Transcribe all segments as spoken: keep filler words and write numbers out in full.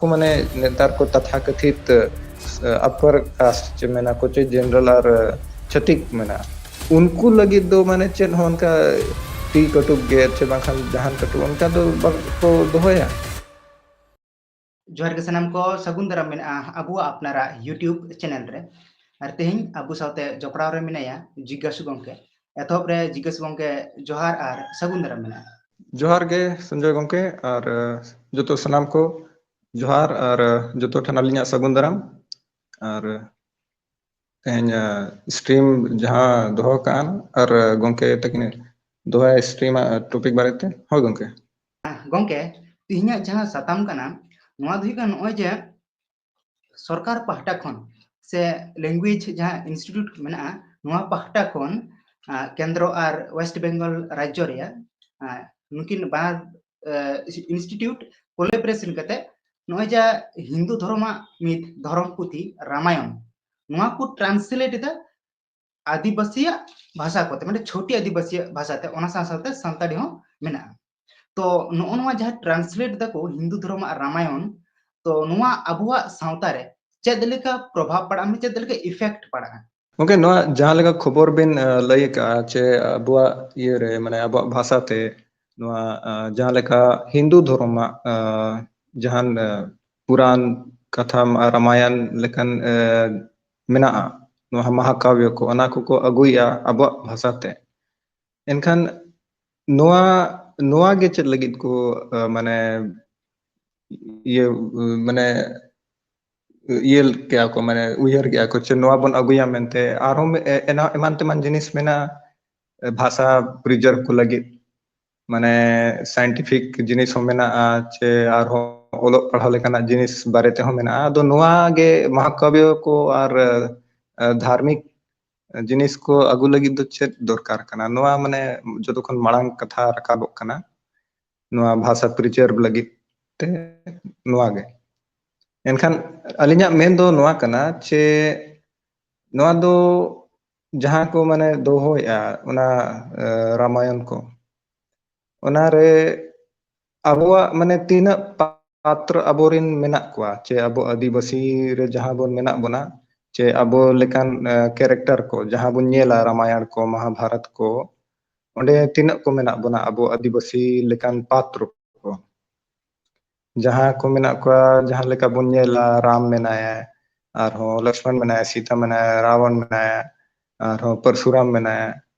ᱠᱚ ᱢᱟᱱᱮ ᱱᱮᱛᱟᱨ ᱠᱚ ᱛᱟᱛᱷᱟᱠᱟᱛᱷᱤᱛ ᱟᱯᱟᱨ ᱠᱟᱥᱴ ᱪᱮ ᱢᱮᱱᱟ ᱠᱚ ᱪᱮ ᱡᱮᱱᱟᱨᱟᱞ ᱟᱨ ᱪᱷᱟᱹᱛᱤᱠ ᱢᱮᱱᱟᱜᱼᱟ, ᱩᱱᱠᱩ ᱞᱟᱹᱜᱤᱫ ᱫᱚ ᱢᱟᱱᱮ ᱪᱮᱫ ᱦᱚᱸ ᱚᱱᱠᱟ ᱛᱤ ᱠᱟᱹᱴᱩᱵ ᱜᱮᱫ ᱪᱮ ᱵᱟᱝᱠᱷᱟᱱ ᱡᱟᱦᱟᱱ ᱠᱟᱹᱴᱩᱵ ᱚᱱᱠᱟ ᱫᱚ ᱵᱟᱠᱚ ᱫᱚᱦᱚᱭᱟ᱾ ᱡᱚᱦᱟᱨ ᱜᱮ ᱥᱟᱱᱟᱢ ᱠᱚ, ᱥᱟᱹᱜᱩᱱ ᱫᱟᱨᱟᱢ ᱢᱮᱱᱟᱜᱼᱟ ᱟᱵᱚᱣᱟᱜ ᱟᱯᱱᱟᱨᱟᱜ YouTube channel ᱨᱮ᱾ ᱟᱨ ᱛᱮᱦᱮᱧ ᱟᱵᱚ ᱥᱟᱶᱛᱮ ᱡᱚᱯᱲᱟᱣ ᱨᱮ ᱢᱮᱱᱟᱭᱟ ᱡᱤᱜᱽᱜᱟᱥᱩ ᱜᱚᱢᱠᱮ᱾ ᱮᱛᱚᱦᱚᱵ ᱨᱮ ᱡᱤᱜᱽᱜᱟᱥᱩ ᱜᱚᱢᱠᱮ ᱡᱚᱦᱟᱨ ᱟᱨ ᱥᱟᱹᱜᱩᱱ ᱫᱟᱨᱟᱢ ᱢᱮᱱᱟᱜᱼᱟ᱾ ᱡᱚᱦᱟᱨ ᱜᱮ ᱥᱚᱧᱡᱚᱭ ᱜᱚᱢᱠᱮ ᱟᱨ ᱡᱚᱛᱚ ᱥᱟᱱᱟᱢ ᱠᱚ ᱡᱚᱦᱟᱨ ᱟᱨ ᱡᱚᱛᱚ ᱴᱷᱮᱱ ᱟᱹᱞᱤᱧᱟᱜ ᱥᱟᱹᱜᱩᱱ ᱫᱟᱨᱟᱢ᱾ ᱟᱨ ᱛᱮᱦᱮᱧ stream ᱡᱟᱦᱟᱸ ᱫᱚᱦᱚ ᱠᱟᱜᱼᱟ ᱟᱨ ᱜᱚᱢᱠᱮ ᱛᱟᱹᱠᱤᱱ ᱫᱚᱦᱚᱭ stream ᱟᱜ topic ᱵᱟᱨᱮᱛᱮ᱾ ᱦᱳᱭ ᱜᱚᱢᱠᱮ᱾ ᱜᱚᱢᱠᱮ, ᱛᱮᱦᱮᱧᱟᱜ ᱡᱟᱦᱟᱸ ᱥᱟᱛᱟᱢ ᱠᱟᱱᱟ, ᱱᱚᱣᱟ ᱫᱚ ᱦᱩᱭᱩᱜ ᱠᱟᱱᱟ ᱱᱚᱜᱼᱚᱭ ᱡᱮ ᱥᱚᱨᱠᱟᱨ ᱯᱟᱦᱴᱟ ᱠᱷᱚᱱ ᱥᱮ language ᱡᱟᱦᱟᱸ institute ᱢᱮᱱᱟᱜᱼᱟ, ᱱᱚᱣᱟ ᱯᱟᱦᱴᱟ ᱠᱷᱚᱱ ᱠᱮᱱᱫᱨᱚ ᱟᱨ West Bengal ᱨᱟᱡᱽᱡᱚ ᱨᱮᱭᱟᱜ ᱱᱩᱠᱤᱱ ᱵᱟᱱᱟᱨ institute collaboration ᱠᱟᱛᱮ ᱱᱚᱜᱼᱚᱭ ᱡᱟ ᱦᱤᱱᱫᱩ ᱫᱷᱚᱨᱚᱢᱟᱜ ᱢᱤᱫ ᱫᱷᱚᱨᱚᱢ ᱯᱩᱛᱷᱤ ᱨᱟᱢᱟᱭᱚᱱ, ᱱᱚᱣᱟ ᱠᱚ translate ᱮᱫᱟ ᱟᱹᱫᱤᱵᱟᱹᱥᱤᱭᱟᱜ ᱵᱷᱟᱥᱟ ᱠᱚᱛᱮ, ᱢᱟᱱᱮ ᱪᱷᱳᱴᱤ ᱟᱹᱫᱤᱵᱟᱹᱥᱤᱭᱟᱜ ᱵᱷᱟᱥᱟᱛᱮ, ᱚᱱᱟ ᱥᱟᱶ ᱥᱟᱶᱛᱮ ᱥᱟᱱᱛᱟᱲᱤ ᱦᱚᱸ ᱢᱮᱱᱟᱜᱼᱟ᱾ ᱛᱚ ᱱᱚᱜᱼᱚ ᱱᱚᱣᱟ ᱡᱟᱦᱟᱸ translate ᱫᱟᱠᱚ ᱦᱤᱱᱫᱩ ᱫᱷᱚᱨᱚᱢᱟᱜ ᱨᱟᱢᱟᱭᱚᱱ, ᱛᱚ ᱱᱚᱣᱟ ᱟᱵᱚᱣᱟᱜ ᱥᱟᱶᱛᱟ ᱨᱮ ᱪᱮᱫ ᱞᱮᱠᱟ ᱯᱨᱚᱵᱷᱟᱵᱽ ᱯᱟᱲᱟᱜᱼᱟ, ᱢᱟᱱᱮ ᱪᱮᱫ ᱞᱮᱠᱟ effect ᱯᱟᱲᱟᱜᱼᱟ? ᱜᱚᱢᱠᱮ, ᱱᱚᱣᱟ ᱡᱟᱦᱟᱸ ᱞᱮᱠᱟ ᱠᱷᱚᱵᱚᱨ ᱵᱤᱱ ᱞᱟᱹᱭ ᱟᱠᱟᱫᱼᱟ ᱪᱮ ᱟᱵᱚᱣᱟᱜ ᱤᱭᱟᱹᱨᱮ, ᱢᱟᱱᱮ ᱟᱵᱚᱣᱟᱜ ᱵᱷᱟᱥᱟᱛᱮ ᱱᱚᱣᱟ ᱡᱟᱦᱟᱸ ᱞᱮᱠᱟ ᱦᱤᱱᱫᱩ ᱫᱷᱚᱨᱚᱢᱟᱜ ᱡᱟᱦᱟᱱ ᱯᱩᱨᱟᱱ ᱠᱟᱛᱷᱟ, ᱨᱟᱢᱟᱭᱚᱱ ᱞᱮᱠᱟᱱ ᱢᱮᱱᱟᱜᱼᱟ, ᱱᱚᱣᱟ ᱢᱟᱦᱟᱠᱟᱵᱭᱚ ᱠᱚ, ᱚᱱᱟ ᱠᱚᱠᱚ ᱟᱹᱜᱩᱭᱮᱫᱼᱟ ᱟᱵᱚᱣᱟᱜ ᱵᱷᱟᱥᱟᱛᱮ᱾ ᱮᱱᱠᱷᱟᱱ ᱱᱚᱣᱟ ᱱᱚᱣᱟ ᱜᱮ ᱪᱮᱫ ᱞᱟᱹᱜᱤᱫ ᱠᱚ ᱢᱟᱱᱮ ᱤᱭᱟᱹ ᱢᱟᱱᱮ ᱤᱭᱟᱹ ᱠᱮᱜᱼᱟ ᱠᱚ, ᱢᱟᱱᱮ ᱩᱭᱦᱟᱹᱨ ᱠᱮᱜᱼᱟ ᱠᱚ ᱪᱮ ᱱᱚᱣᱟ ᱵᱚᱱ ᱟᱹᱜᱩᱭᱟ ᱢᱮᱱᱛᱮ᱾ ᱟᱨᱦᱚᱸ ᱮᱢᱟᱱ ᱛᱮᱢᱟᱱ ᱡᱤᱱᱤᱥ ᱢᱮᱱᱟᱜᱼᱟ ᱵᱷᱟᱥᱟ preserve ᱠᱚ ᱞᱟᱹᱜᱤᱫ, ᱢᱟᱱᱮ scientific ᱡᱤᱱᱤᱥ ᱦᱚᱸ ᱢᱮᱱᱟᱜᱼᱟ ᱪᱮ ᱟᱨᱦᱚᱸ ᱚᱞᱚᱜ ᱯᱟᱲᱦᱟᱣ ᱞᱮᱠᱟᱱᱟᱜ ᱡᱤᱱᱤᱥ ᱵᱟᱨᱮ ᱛᱮᱦᱚᱸ ᱢᱮᱱᱟᱜᱼᱟ᱾ ᱟᱫᱚ ᱱᱚᱣᱟ ᱜᱮ ᱢᱟᱦᱟᱠᱟᱵᱭᱚ ᱠᱚ ᱟᱨ ᱫᱷᱟᱨᱢᱤᱠ ᱡᱤᱱᱤᱥ ᱠᱚ ᱟᱹᱜᱩ ᱞᱟᱹᱜᱤᱫ ᱫᱚ ᱪᱮᱫ ᱫᱚᱨᱠᱟᱨ ᱠᱟᱱᱟ? ᱱᱚᱣᱟ ᱢᱟᱱᱮ ᱡᱚᱛᱚ ᱠᱷᱚᱱ ᱢᱟᱲᱟᱝ ᱠᱟᱛᱷᱟ ᱨᱟᱠᱟᱵᱚᱜ ᱠᱟᱱᱟ ᱱᱚᱣᱟ ᱵᱷᱟᱥᱟ preserve ᱞᱟᱹᱜᱤᱫ ᱛᱮ ᱱᱚᱣᱟ ᱜᱮ᱾ ᱮᱱᱠᱷᱟᱱ ᱟᱹᱞᱤᱧᱟᱜ ᱢᱮᱱ ᱫᱚ ᱱᱚᱣᱟ ᱠᱟᱱᱟ ᱪᱮ ᱱᱚᱣᱟ ᱫᱚ ᱡᱟᱦᱟᱸ ᱠᱚ ᱢᱟᱱᱮ ᱫᱚᱦᱚᱭᱮᱫᱼᱟ ᱚᱱᱟ ᱨᱟᱢᱟᱭᱚᱱ ᱠᱚ, ᱚᱱᱟᱨᱮ ᱟᱵᱚᱣᱟᱜ ᱢᱟᱱᱮ ᱛᱤᱱᱟᱹᱜ ᱯᱟᱛᱨᱚ ᱟᱵᱚᱨᱮᱱ ᱢᱮᱱᱟᱜ ᱠᱚᱣᱟ, ᱪᱮ ᱟᱵᱚ ᱟᱹᱫᱤᱵᱟᱹᱥᱤ ᱨᱮ ᱡᱟᱦᱟᱸ ᱵᱚᱱ ᱢᱮᱱᱟᱜ ᱵᱚᱱᱟ, ᱪᱮ ᱟᱵᱚ ᱞᱮᱠᱟᱱ ᱠᱮᱨᱮᱠᱴᱟᱨ ᱠᱚ, ᱡᱟᱦᱟᱸ ᱵᱚᱱ ᱧᱮᱞᱟ ᱨᱟᱢᱟᱭᱚᱬ ᱠᱚ, ᱢᱚᱦᱟᱵᱷᱟᱨᱚᱛ ᱠᱚ, ᱚᱸᱰᱮ ᱛᱤᱱᱟᱹᱜ ᱠᱚ ᱢᱮᱱᱟᱜ ᱵᱚᱱᱟ ᱟᱵᱚ ᱟᱹᱫᱤᱵᱟᱹᱥᱤ ᱞᱮᱠᱟᱱ ᱯᱟᱛᱨᱚ ᱠᱚ? ᱡᱟᱦᱟᱸ ᱠᱚ ᱢᱮᱱᱟᱜ ᱠᱚᱣᱟ, ᱡᱟᱦᱟᱸ ᱞᱮᱠᱟ ᱵᱚᱱ ᱧᱮᱞᱟ, ᱨᱟᱢ ᱢᱮᱱᱟᱭᱟ, ᱟᱨᱦᱚᱸ ᱞᱚᱠᱥᱢᱚᱱ ᱢᱮᱱᱟᱭᱟ, ᱥᱤᱛᱟ ᱢᱮᱱᱟᱭᱟ, ᱨᱟᱵᱚᱱ ᱢᱮᱱᱟᱭᱟ, ᱟᱨᱦᱚᱸ ᱯᱚᱨᱥᱩᱨᱟᱢ ᱢᱮᱱᱟᱭᱟ,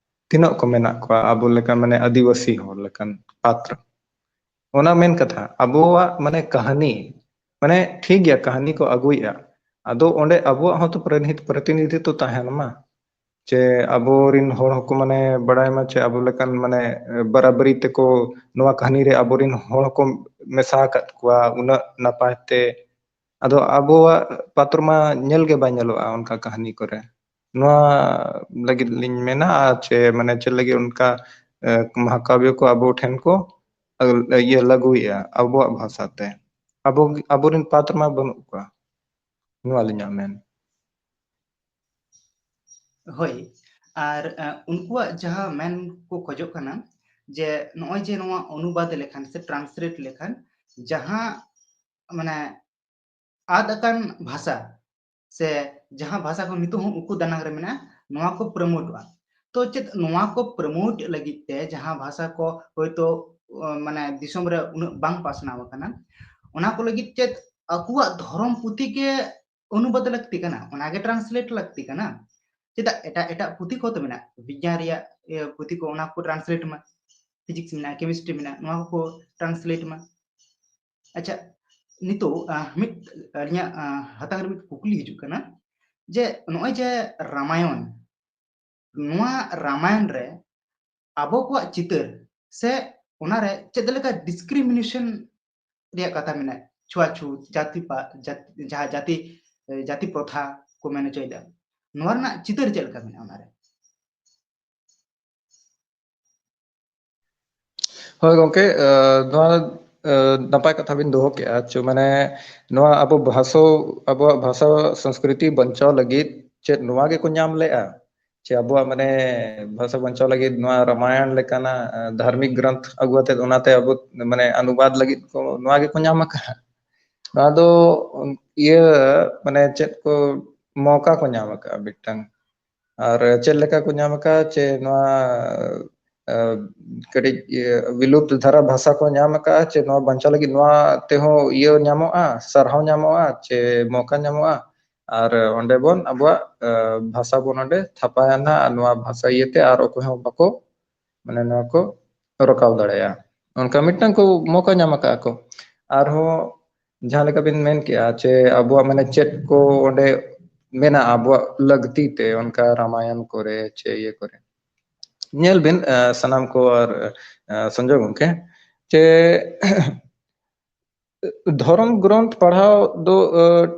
ᱛᱤᱱᱟᱹᱜ ᱠᱚ ᱢᱮᱱᱟᱜ ᱠᱚᱣᱟ ᱟᱵᱚ ᱞᱮᱠᱟ, ᱢᱟᱱᱮ, ᱟᱹᱫᱤᱵᱟᱹᱥᱤ ᱦᱚᱲ ᱞᱮᱠᱟᱱ ᱯᱟᱛᱨᱚ? ᱚᱱᱟ ᱢᱮᱱ ᱠᱟᱛᱷᱟ, ᱟᱵᱚᱣᱟᱜ, ᱢᱟᱱᱮ, ᱠᱟᱹᱦᱱᱤ, ᱢᱟᱱᱮ, ᱴᱷᱤᱠ ᱜᱮᱭᱟ, ᱠᱟᱹᱦᱱᱤ ᱠᱚ ᱟᱹᱜᱩᱭᱮᱫᱼᱟ, ᱟᱫᱚ ᱚᱸᱰᱮ ᱟᱵᱚᱣᱟᱜ ᱦᱚᱸᱛᱚ ᱯᱨᱚᱛᱤᱱᱤᱫᱷᱤᱛᱛᱚ ᱛᱟᱦᱮᱱ ᱢᱟ, ᱪᱮ ᱟᱵᱚᱨᱤᱱ ᱦᱚᱲ ᱦᱚᱸᱠᱚ, ᱢᱟᱱᱮ, ᱵᱟᱲᱟᱭ ᱢᱟ, ᱪᱮ ᱟᱵᱚ ᱞᱮᱠᱟᱱ, ᱢᱟᱱᱮ, ᱵᱟᱨᱟᱵᱟᱨᱤ ᱛᱮᱠᱚ ᱱᱚᱣᱟ ᱠᱟᱹᱦᱱᱤ ᱨᱮ ᱟᱵᱚᱨᱤᱱ ᱦᱚᱲ ᱦᱚᱸᱠᱚ ᱢᱮᱥᱟ ᱟᱠᱟᱫ ᱠᱚᱣᱟ ᱩᱱᱟᱹᱜ ᱱᱟᱯᱟᱭ ᱛᱮ᱾ ᱟᱫᱚ ᱟᱵᱚᱣᱟᱜ ᱯᱟᱛᱨᱚ ᱢᱟ ᱧᱮᱞ ᱜᱮ ᱵᱟᱭ ᱧᱮᱞᱚᱜᱼᱟ ᱚᱱᱠᱟ ᱠᱟᱹᱦᱱᱤ ᱠᱚᱨᱮ᱾ ᱱᱚᱣᱟ ᱞᱟᱹᱜᱤᱫ ᱞᱤᱧ ᱢᱮᱱᱟ, ᱟᱨ ᱪᱮ, ᱢᱟᱱᱮ, ᱪᱮᱫ ᱞᱟᱹᱜᱤᱫ ᱚᱱᱠᱟ, ᱮ, ᱢᱟᱦᱟᱠᱟᱵᱭᱚ ᱠᱚ ᱟᱵᱚ ᱴᱷᱮᱱ ᱠᱚ, ᱮ, ᱤᱭᱟᱹ, ᱞᱟᱹᱜᱩᱭᱮᱫᱼᱟ ᱟᱵᱚᱣᱟᱜ ᱵᱷᱟᱥᱟ ᱛᱮ? ᱟᱵᱚ, ᱟᱵᱚᱨᱤᱱ ᱯᱟᱛᱨᱚ ᱢᱟ ᱵᱟᱹᱱᱩᱜ ᱠᱚᱣᱟ, ᱱᱚᱣᱟ ᱟᱹᱞᱤᱧᱟᱜ ᱢᱮᱱ᱾ ᱦᱳᱭ, ᱟᱨ, ᱮ, ᱩᱱᱠᱩᱣᱟᱜ ᱡᱟᱦᱟᱸ ᱢᱮᱱ ᱠᱚ ᱠᱷᱚᱡᱚᱜ ᱠᱟᱱᱟ ᱡᱮ ᱱᱚᱜᱼᱚᱭ ᱡᱮ ᱱᱚᱣᱟ ᱚᱱᱩᱵᱟᱫ ᱞᱮᱠᱷᱟᱱ ᱥᱮ ᱴᱨᱟᱱᱥᱞᱮᱴ ᱞᱮᱠᱷᱟᱱ ᱡᱟᱦᱟᱸ, ᱢᱟᱱᱮ, ᱟᱫ ᱟᱠᱟᱱ ᱵᱷᱟᱥᱟ ᱥᱮ ᱡᱟᱦᱟᱸ ᱵᱷᱟᱥᱟ ᱠᱚ ᱱᱤᱛᱚᱜ ᱦᱚᱸ ᱩᱠᱩ ᱫᱟᱱᱟᱝ ᱨᱮ ᱢᱮᱱᱟᱜᱼᱟ, ᱱᱚᱣᱟ ᱠᱚ ᱯᱨᱚᱢᱳᱴᱚᱜᱼᱟ᱾ ᱛᱚ ᱪᱮᱫ ᱱᱚᱣᱟ ᱠᱚ ᱯᱨᱚᱢᱳᱴ ᱞᱟᱹᱜᱤᱫ ᱛᱮ ᱡᱟᱦᱟᱸ ᱵᱷᱟᱥᱟ ᱠᱚ ᱦᱚᱭᱛᱳ, ᱚ, ᱢᱟᱱᱮ, ᱫᱤᱥᱚᱢ ᱨᱮ ᱩᱱᱟᱹᱜ ᱵᱟᱝ ᱯᱟᱥᱱᱟᱣ ᱟᱠᱟᱱᱟ, ᱚᱱᱟ ᱠᱚ ᱞᱟᱹᱜᱤᱫ ᱪᱮᱫ ᱟᱠᱚᱣᱟᱜ ᱫᱷᱚᱨᱚᱢ ᱯᱩᱛᱷᱤ ᱜᱮ ᱚᱱᱩᱵᱟᱫ ᱞᱟᱹᱠᱛᱤ ᱠᱟᱱᱟ, ᱚᱱᱟᱜᱮ ᱴᱨᱟᱱᱥᱞᱮᱴ ᱞᱟᱹᱠᱛᱤ ᱠᱟᱱᱟ? ᱪᱮᱫᱟᱜ ᱮᱴᱟᱜ ᱮᱴᱟᱜ ᱯᱩᱛᱷᱤ ᱠᱚ ᱛᱚ ᱢᱮᱱᱟᱜ, ᱵᱤᱜᱽᱜᱟᱱ ᱨᱮᱭᱟᱜ, ᱤᱭᱟᱹ, ᱯᱩᱛᱷᱤ ᱠᱚ, ᱚᱱᱟ ᱠᱚ ᱴᱨᱟᱱᱥᱞᱮᱴ ᱢᱟ, ᱯᱷᱤᱡᱤᱠᱥ ᱢᱮᱱᱟᱜᱼᱟ, ᱠᱮᱢᱤᱥᱴᱨᱤ ᱢᱮᱱᱟᱜᱼᱟ, ᱱᱚᱣᱟ ᱠᱚᱠᱚ ᱴᱨᱟᱱᱥᱞᱮᱴ ᱢᱟ᱾ ᱟᱪᱪᱷᱟ, ᱱᱤᱛᱚᱜ, ᱟᱦ, ᱢᱤᱫ ᱟᱹᱞᱤᱧᱟᱜ, ᱟᱦ, ᱦᱟᱛᱟᱝ ᱨᱮ ᱢᱤᱫ ᱠᱩᱠᱞᱤ ᱦᱤᱡᱩᱜ ᱠᱟᱱᱟ ᱡᱮ ᱱᱚᱜᱼᱚᱭ ᱡᱮ ᱨᱟᱢᱟᱭᱚᱱ, ᱱᱚᱣᱟ ᱨᱟᱢᱟᱭᱚᱱ ᱨᱮ ᱟᱵᱚ ᱠᱚᱣᱟᱜ ᱪᱤᱛᱟᱹᱨ ᱥᱮ ᱚᱱᱟᱨᱮ ᱪᱮᱫ ᱞᱮᱠᱟ ᱰᱤᱥᱠᱨᱤᱢᱤᱱᱮᱥᱚᱱ ᱨᱮᱭᱟᱜ ᱠᱟᱛᱷᱟ ᱢᱮᱱᱟᱜᱼᱟ, ᱪᱷᱩᱣᱟᱪᱷᱩᱛ, ᱡᱟᱹᱛᱤ ᱯᱟ-, ᱡᱟᱹᱛ-, ᱡᱟᱦᱟᱸ ᱡᱟᱹᱛᱤ, ᱮ, ᱡᱟᱹᱛᱤ ᱯᱨᱚᱛᱷᱟ ᱠᱚ ᱢᱮᱱ ᱦᱚᱪᱚᱭᱮᱫᱟ, ᱱᱚᱣᱟ ᱨᱮᱱᱟᱜ ᱪᱤᱛᱟᱹᱨ ᱪᱮᱫ ᱞᱮᱠᱟ ᱢᱮᱱᱟᱜᱼᱟ ᱚᱱᱟᱨᱮ? ᱦᱳᱭ ᱜᱚᱝᱠᱮ, ᱮ, ᱱᱚᱣᱟ, ᱮ, ᱱᱟᱯᱟᱭ ᱠᱟᱛᱷᱟ ᱵᱤᱱ ᱫᱚᱦᱚ ᱠᱮᱜᱼᱟ᱾ ᱪᱚ, ᱢᱟᱱᱮ, ᱱᱚᱣᱟ ᱟᱵᱚ ᱵᱷᱟᱥᱟ, ᱟᱵᱚᱣᱟᱜ ᱵᱷᱟᱥᱟ ᱥᱚᱝᱥᱠᱨᱤᱛᱤ ᱵᱟᱧᱪᱟᱣ ᱞᱟᱹᱜᱤᱫ ᱪᱮᱫ ᱱᱚᱣᱟ ᱜᱮᱠᱚ ᱧᱟᱢ ᱞᱮᱜᱼᱟ? ᱪᱮ ᱟᱵᱚᱣᱟᱜ ᱢᱟᱱᱮ ᱵᱷᱟᱥᱟ ᱵᱟᱧᱪᱟᱣ ᱞᱟᱹᱜᱤᱫ ᱱᱚᱣᱟ ᱨᱟᱢᱟᱭᱚᱱ ᱞᱮᱠᱟᱱᱟᱜ ᱫᱷᱟᱨᱢᱤᱠ ᱜᱨᱚᱱᱛᱷ ᱟᱹᱜᱩ ᱟᱛᱮᱫ ᱚᱱᱟᱛᱮ ᱟᱵᱚ ᱢᱟᱱᱮ ᱚᱱᱩᱵᱟᱫ ᱞᱟᱹᱜᱤᱫ ᱠᱚ ᱱᱚᱣᱟ ᱜᱮᱠᱚ ᱧᱟᱢ ᱟᱠᱟᱫᱼᱟ᱾ ᱱᱚᱣᱟ ᱫᱚ ᱤᱭᱟᱹ ᱢᱟᱱᱮ ᱪᱮᱫ ᱠᱚ ᱢᱚᱠᱟ ᱠᱚ ᱧᱟᱢ ᱟᱠᱟᱫᱼᱟ ᱢᱤᱫᱴᱟᱝ, ᱟᱨ ᱪᱮᱫ ᱞᱮᱠᱟ ᱠᱚ ᱧᱟᱢ ᱟᱠᱟᱫᱼᱟ ᱪᱮ ᱱᱚᱣᱟ ᱠᱟᱹᱴᱤᱡ ᱵᱤᱞᱩᱯᱛ ᱫᱷᱟᱨᱟ ᱵᱷᱟᱥᱟ ᱠᱚ ᱧᱟᱢ ᱟᱠᱟᱫᱼᱟ ᱪᱮ ᱱᱚᱣᱟ ᱵᱟᱧᱪᱟᱣ ᱞᱟᱹᱜᱤᱫ ᱱᱚᱣᱟ ᱛᱮᱦᱚᱸ ᱤᱭᱟᱹ ᱧᱟᱢᱚᱜᱼᱟ, ᱥᱟᱨᱦᱟᱣ ᱧᱟᱢᱚᱜᱼᱟ ᱪᱮ ᱢᱚᱠᱟ ᱧᱟᱢᱚᱜᱼᱟ, ᱟᱨ ᱚᱸᱰᱮ ᱵᱚᱱ ᱟᱵᱚᱣᱟᱜ ᱵᱷᱟᱥᱟ ᱵᱚᱱ ᱚᱸᱰᱮ ᱛᱷᱟᱯᱟᱭᱟ ᱱᱟᱦᱟᱜ, ᱟᱨ ᱱᱚᱣᱟ ᱵᱷᱟᱥᱟ ᱤᱭᱟᱹᱛᱮ ᱟᱨ ᱚᱠᱚᱭ ᱦᱚᱸ ᱵᱟᱠᱚ ᱢᱟᱱᱮ ᱱᱚᱣᱟ ᱠᱚ ᱨᱟᱠᱟᱵ ᱫᱟᱲᱮᱭᱟᱜᱼᱟ᱾ ᱚᱱᱠᱟ ᱢᱤᱫᱴᱟᱝ ᱠᱚ ᱢᱚᱠᱟ ᱧᱟᱢ ᱟᱠᱟᱫᱼᱟ ᱠᱚ᱾ ᱟᱨᱦᱚᱸ ᱡᱟᱦᱟᱸ ᱞᱮᱠᱟ ᱵᱤᱱ ᱢᱮᱱ ᱠᱮᱜᱼᱟ ᱪᱮ ᱟᱵᱚᱣᱟᱜ ᱢᱟᱱᱮ ᱪᱮᱫ ᱠᱚ ᱚᱸᱰᱮ ᱢᱮᱱᱟᱜᱼᱟ ᱟᱵᱚᱣᱟᱜ ᱞᱟᱹᱠᱛᱤ ᱛᱮ, ᱚᱱᱠᱟ ᱨᱟᱢᱟᱭᱚᱱ ᱠᱚᱨᱮ ᱪᱮ ᱤᱭᱟᱹ ᱠᱚᱨᱮ᱾ ᱧᱮᱞ ᱵᱤᱱ ᱥᱟᱱᱟᱢ ᱠᱚ ᱟᱨ ᱥᱚᱧᱡᱚᱭ ᱜᱚᱢᱠᱮ ᱪᱮ ᱫᱷᱚᱨᱚᱢ ᱜᱨᱚᱱᱛᱷ ᱯᱟᱲᱦᱟᱣ ᱫᱚ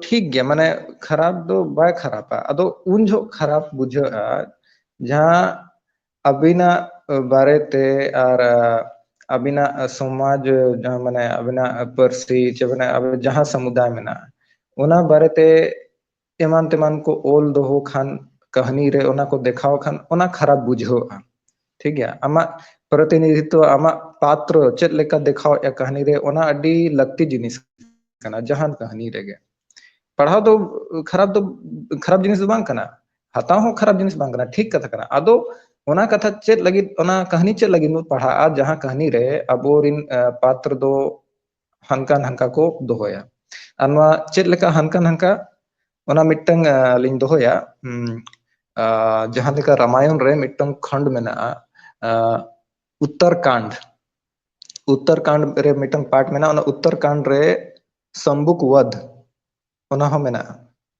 ᱴᱷᱤᱠ ᱜᱮᱭᱟ, ᱢᱟᱱᱮ ᱠᱷᱟᱨᱟᱯ ᱫᱚ ᱵᱟᱭ ᱠᱷᱟᱨᱟᱯᱟ᱾ ᱟᱫᱚ ᱩᱱ ᱡᱚᱦᱚᱜ ᱠᱷᱟᱨᱟᱯ ᱵᱩᱡᱷᱟᱹᱜᱼᱟ ᱡᱟᱦᱟᱸ ᱟᱹᱵᱤᱱᱟᱜ ᱵᱟᱨᱮᱛᱮ ᱟᱨ ᱟᱹᱵᱤᱱᱟᱜ ᱥᱚᱢᱟᱡᱽ, ᱡᱟᱦᱟᱸ ᱢᱟᱱᱮ ᱟᱹᱵᱤᱱᱟᱜ ᱯᱟᱹᱨᱥᱤ ᱪᱮ ᱢᱟᱱᱮ ᱟᱵᱤᱱ ᱡᱟᱦᱟᱸ ᱥᱟᱢᱩᱫᱟᱭ ᱢᱮᱱᱟᱜᱼᱟ, ᱚᱱᱟ ᱵᱟᱨᱮᱛᱮ ᱮᱢᱟᱱ ᱛᱮᱢᱟᱱ ᱠᱚ ᱚᱞ ᱫᱚᱦᱚ ᱠᱷᱟᱱ, ᱠᱟᱹᱦᱱᱤ ᱨᱮ ᱚᱱᱟ ᱠᱚ ᱫᱮᱠᱷᱟᱣ ᱠᱷᱟᱱ, ᱚᱱᱟ ᱠᱷᱟᱨᱟᱯ ᱵᱩᱡᱷᱟᱹᱜᱼᱟ᱾ ᱴᱷᱤᱠ ᱜᱮᱭᱟ, ᱟᱢᱟᱜ ᱯᱨᱚᱛᱤᱱᱤᱫᱷᱤᱛᱛᱚ, ᱟᱢᱟᱜ ᱯᱟᱛᱨᱚ ᱪᱮᱫ ᱞᱮᱠᱟ ᱫᱮᱠᱷᱟᱣᱮᱫᱼᱟ ᱠᱟᱹᱦᱱᱤ ᱨᱮ, ᱚᱱᱟ ᱟᱹᱰᱤ ᱞᱟᱹᱠᱛᱤ ᱡᱤᱱᱤᱥ ᱠᱟᱱᱟ ᱡᱟᱦᱟᱱ ᱠᱟᱹᱦᱱᱤ ᱨᱮᱜᱮ᱾ ᱯᱟᱲᱦᱟᱣ ᱫᱚ ᱠᱷᱟᱨᱟᱯ ᱫᱚ ᱠᱷᱟᱨᱟᱯ ᱡᱤᱱᱤᱥ ᱫᱚ ᱵᱟᱝ ᱠᱟᱱᱟ, ᱦᱟᱛᱟᱣ ᱦᱚᱸ ᱠᱷᱟᱨᱟᱯ ᱡᱤᱱᱤᱥ ᱵᱟᱝ ᱠᱟᱱᱟ, ᱴᱷᱤᱠ ᱠᱟᱛᱷᱟ ᱠᱟᱱᱟ᱾ ᱟᱫᱚ ᱚᱱᱟ ᱠᱟᱛᱷᱟ ᱪᱮᱫ ᱞᱟᱹᱜᱤᱫ, ᱚᱱᱟ ᱠᱟᱹᱦᱱᱤ ᱪᱮᱫ ᱞᱟᱹᱜᱤᱫ ᱵᱚᱱ ᱯᱟᱲᱦᱟᱜᱼᱟ ᱡᱟᱦᱟᱸ ᱠᱟᱹᱦᱱᱤ ᱨᱮ ᱟᱵᱚᱨᱤᱱ ᱯᱟᱛᱨ ᱫᱚ ᱦᱟᱱᱠᱟ ᱱᱟᱝᱠᱟ ᱠᱚ ᱫᱚᱦᱚᱭᱟ? ᱟᱨ ᱱᱚᱣᱟ ᱪᱮᱫ ᱞᱮᱠᱟ ᱦᱟᱱᱠᱟ ᱱᱟᱝᱠᱟ, ᱚᱱᱟ ᱢᱤᱫᱴᱟᱝ ᱞᱤᱧ ᱫᱚᱦᱚᱭᱟ᱾ ᱡᱟᱦᱟᱸ ᱞᱮᱠᱟ ᱨᱟᱢᱟᱭᱚᱱ ᱨᱮ ᱢᱤᱫᱴᱟᱝ ᱠᱷᱚᱸᱰ ᱢᱮᱱᱟᱜᱼᱟ, ᱩᱛᱛᱚᱨᱠᱟᱱᱰ᱾ ᱩᱛᱛᱚᱨᱠᱟᱱᱰ ᱨᱮ ᱢᱤᱫᱴᱟᱝ ᱯᱟᱨᱴ ᱢᱮᱱᱟᱜᱼᱟ, ᱚᱱᱟ ᱩᱛᱛᱚᱨᱠᱟᱱᱰ ᱨᱮ ᱥᱟᱢᱵᱩᱠ ᱣᱟᱫ, ᱚᱱᱟ ᱦᱚᱸ ᱢᱮᱱᱟᱜᱼᱟ᱾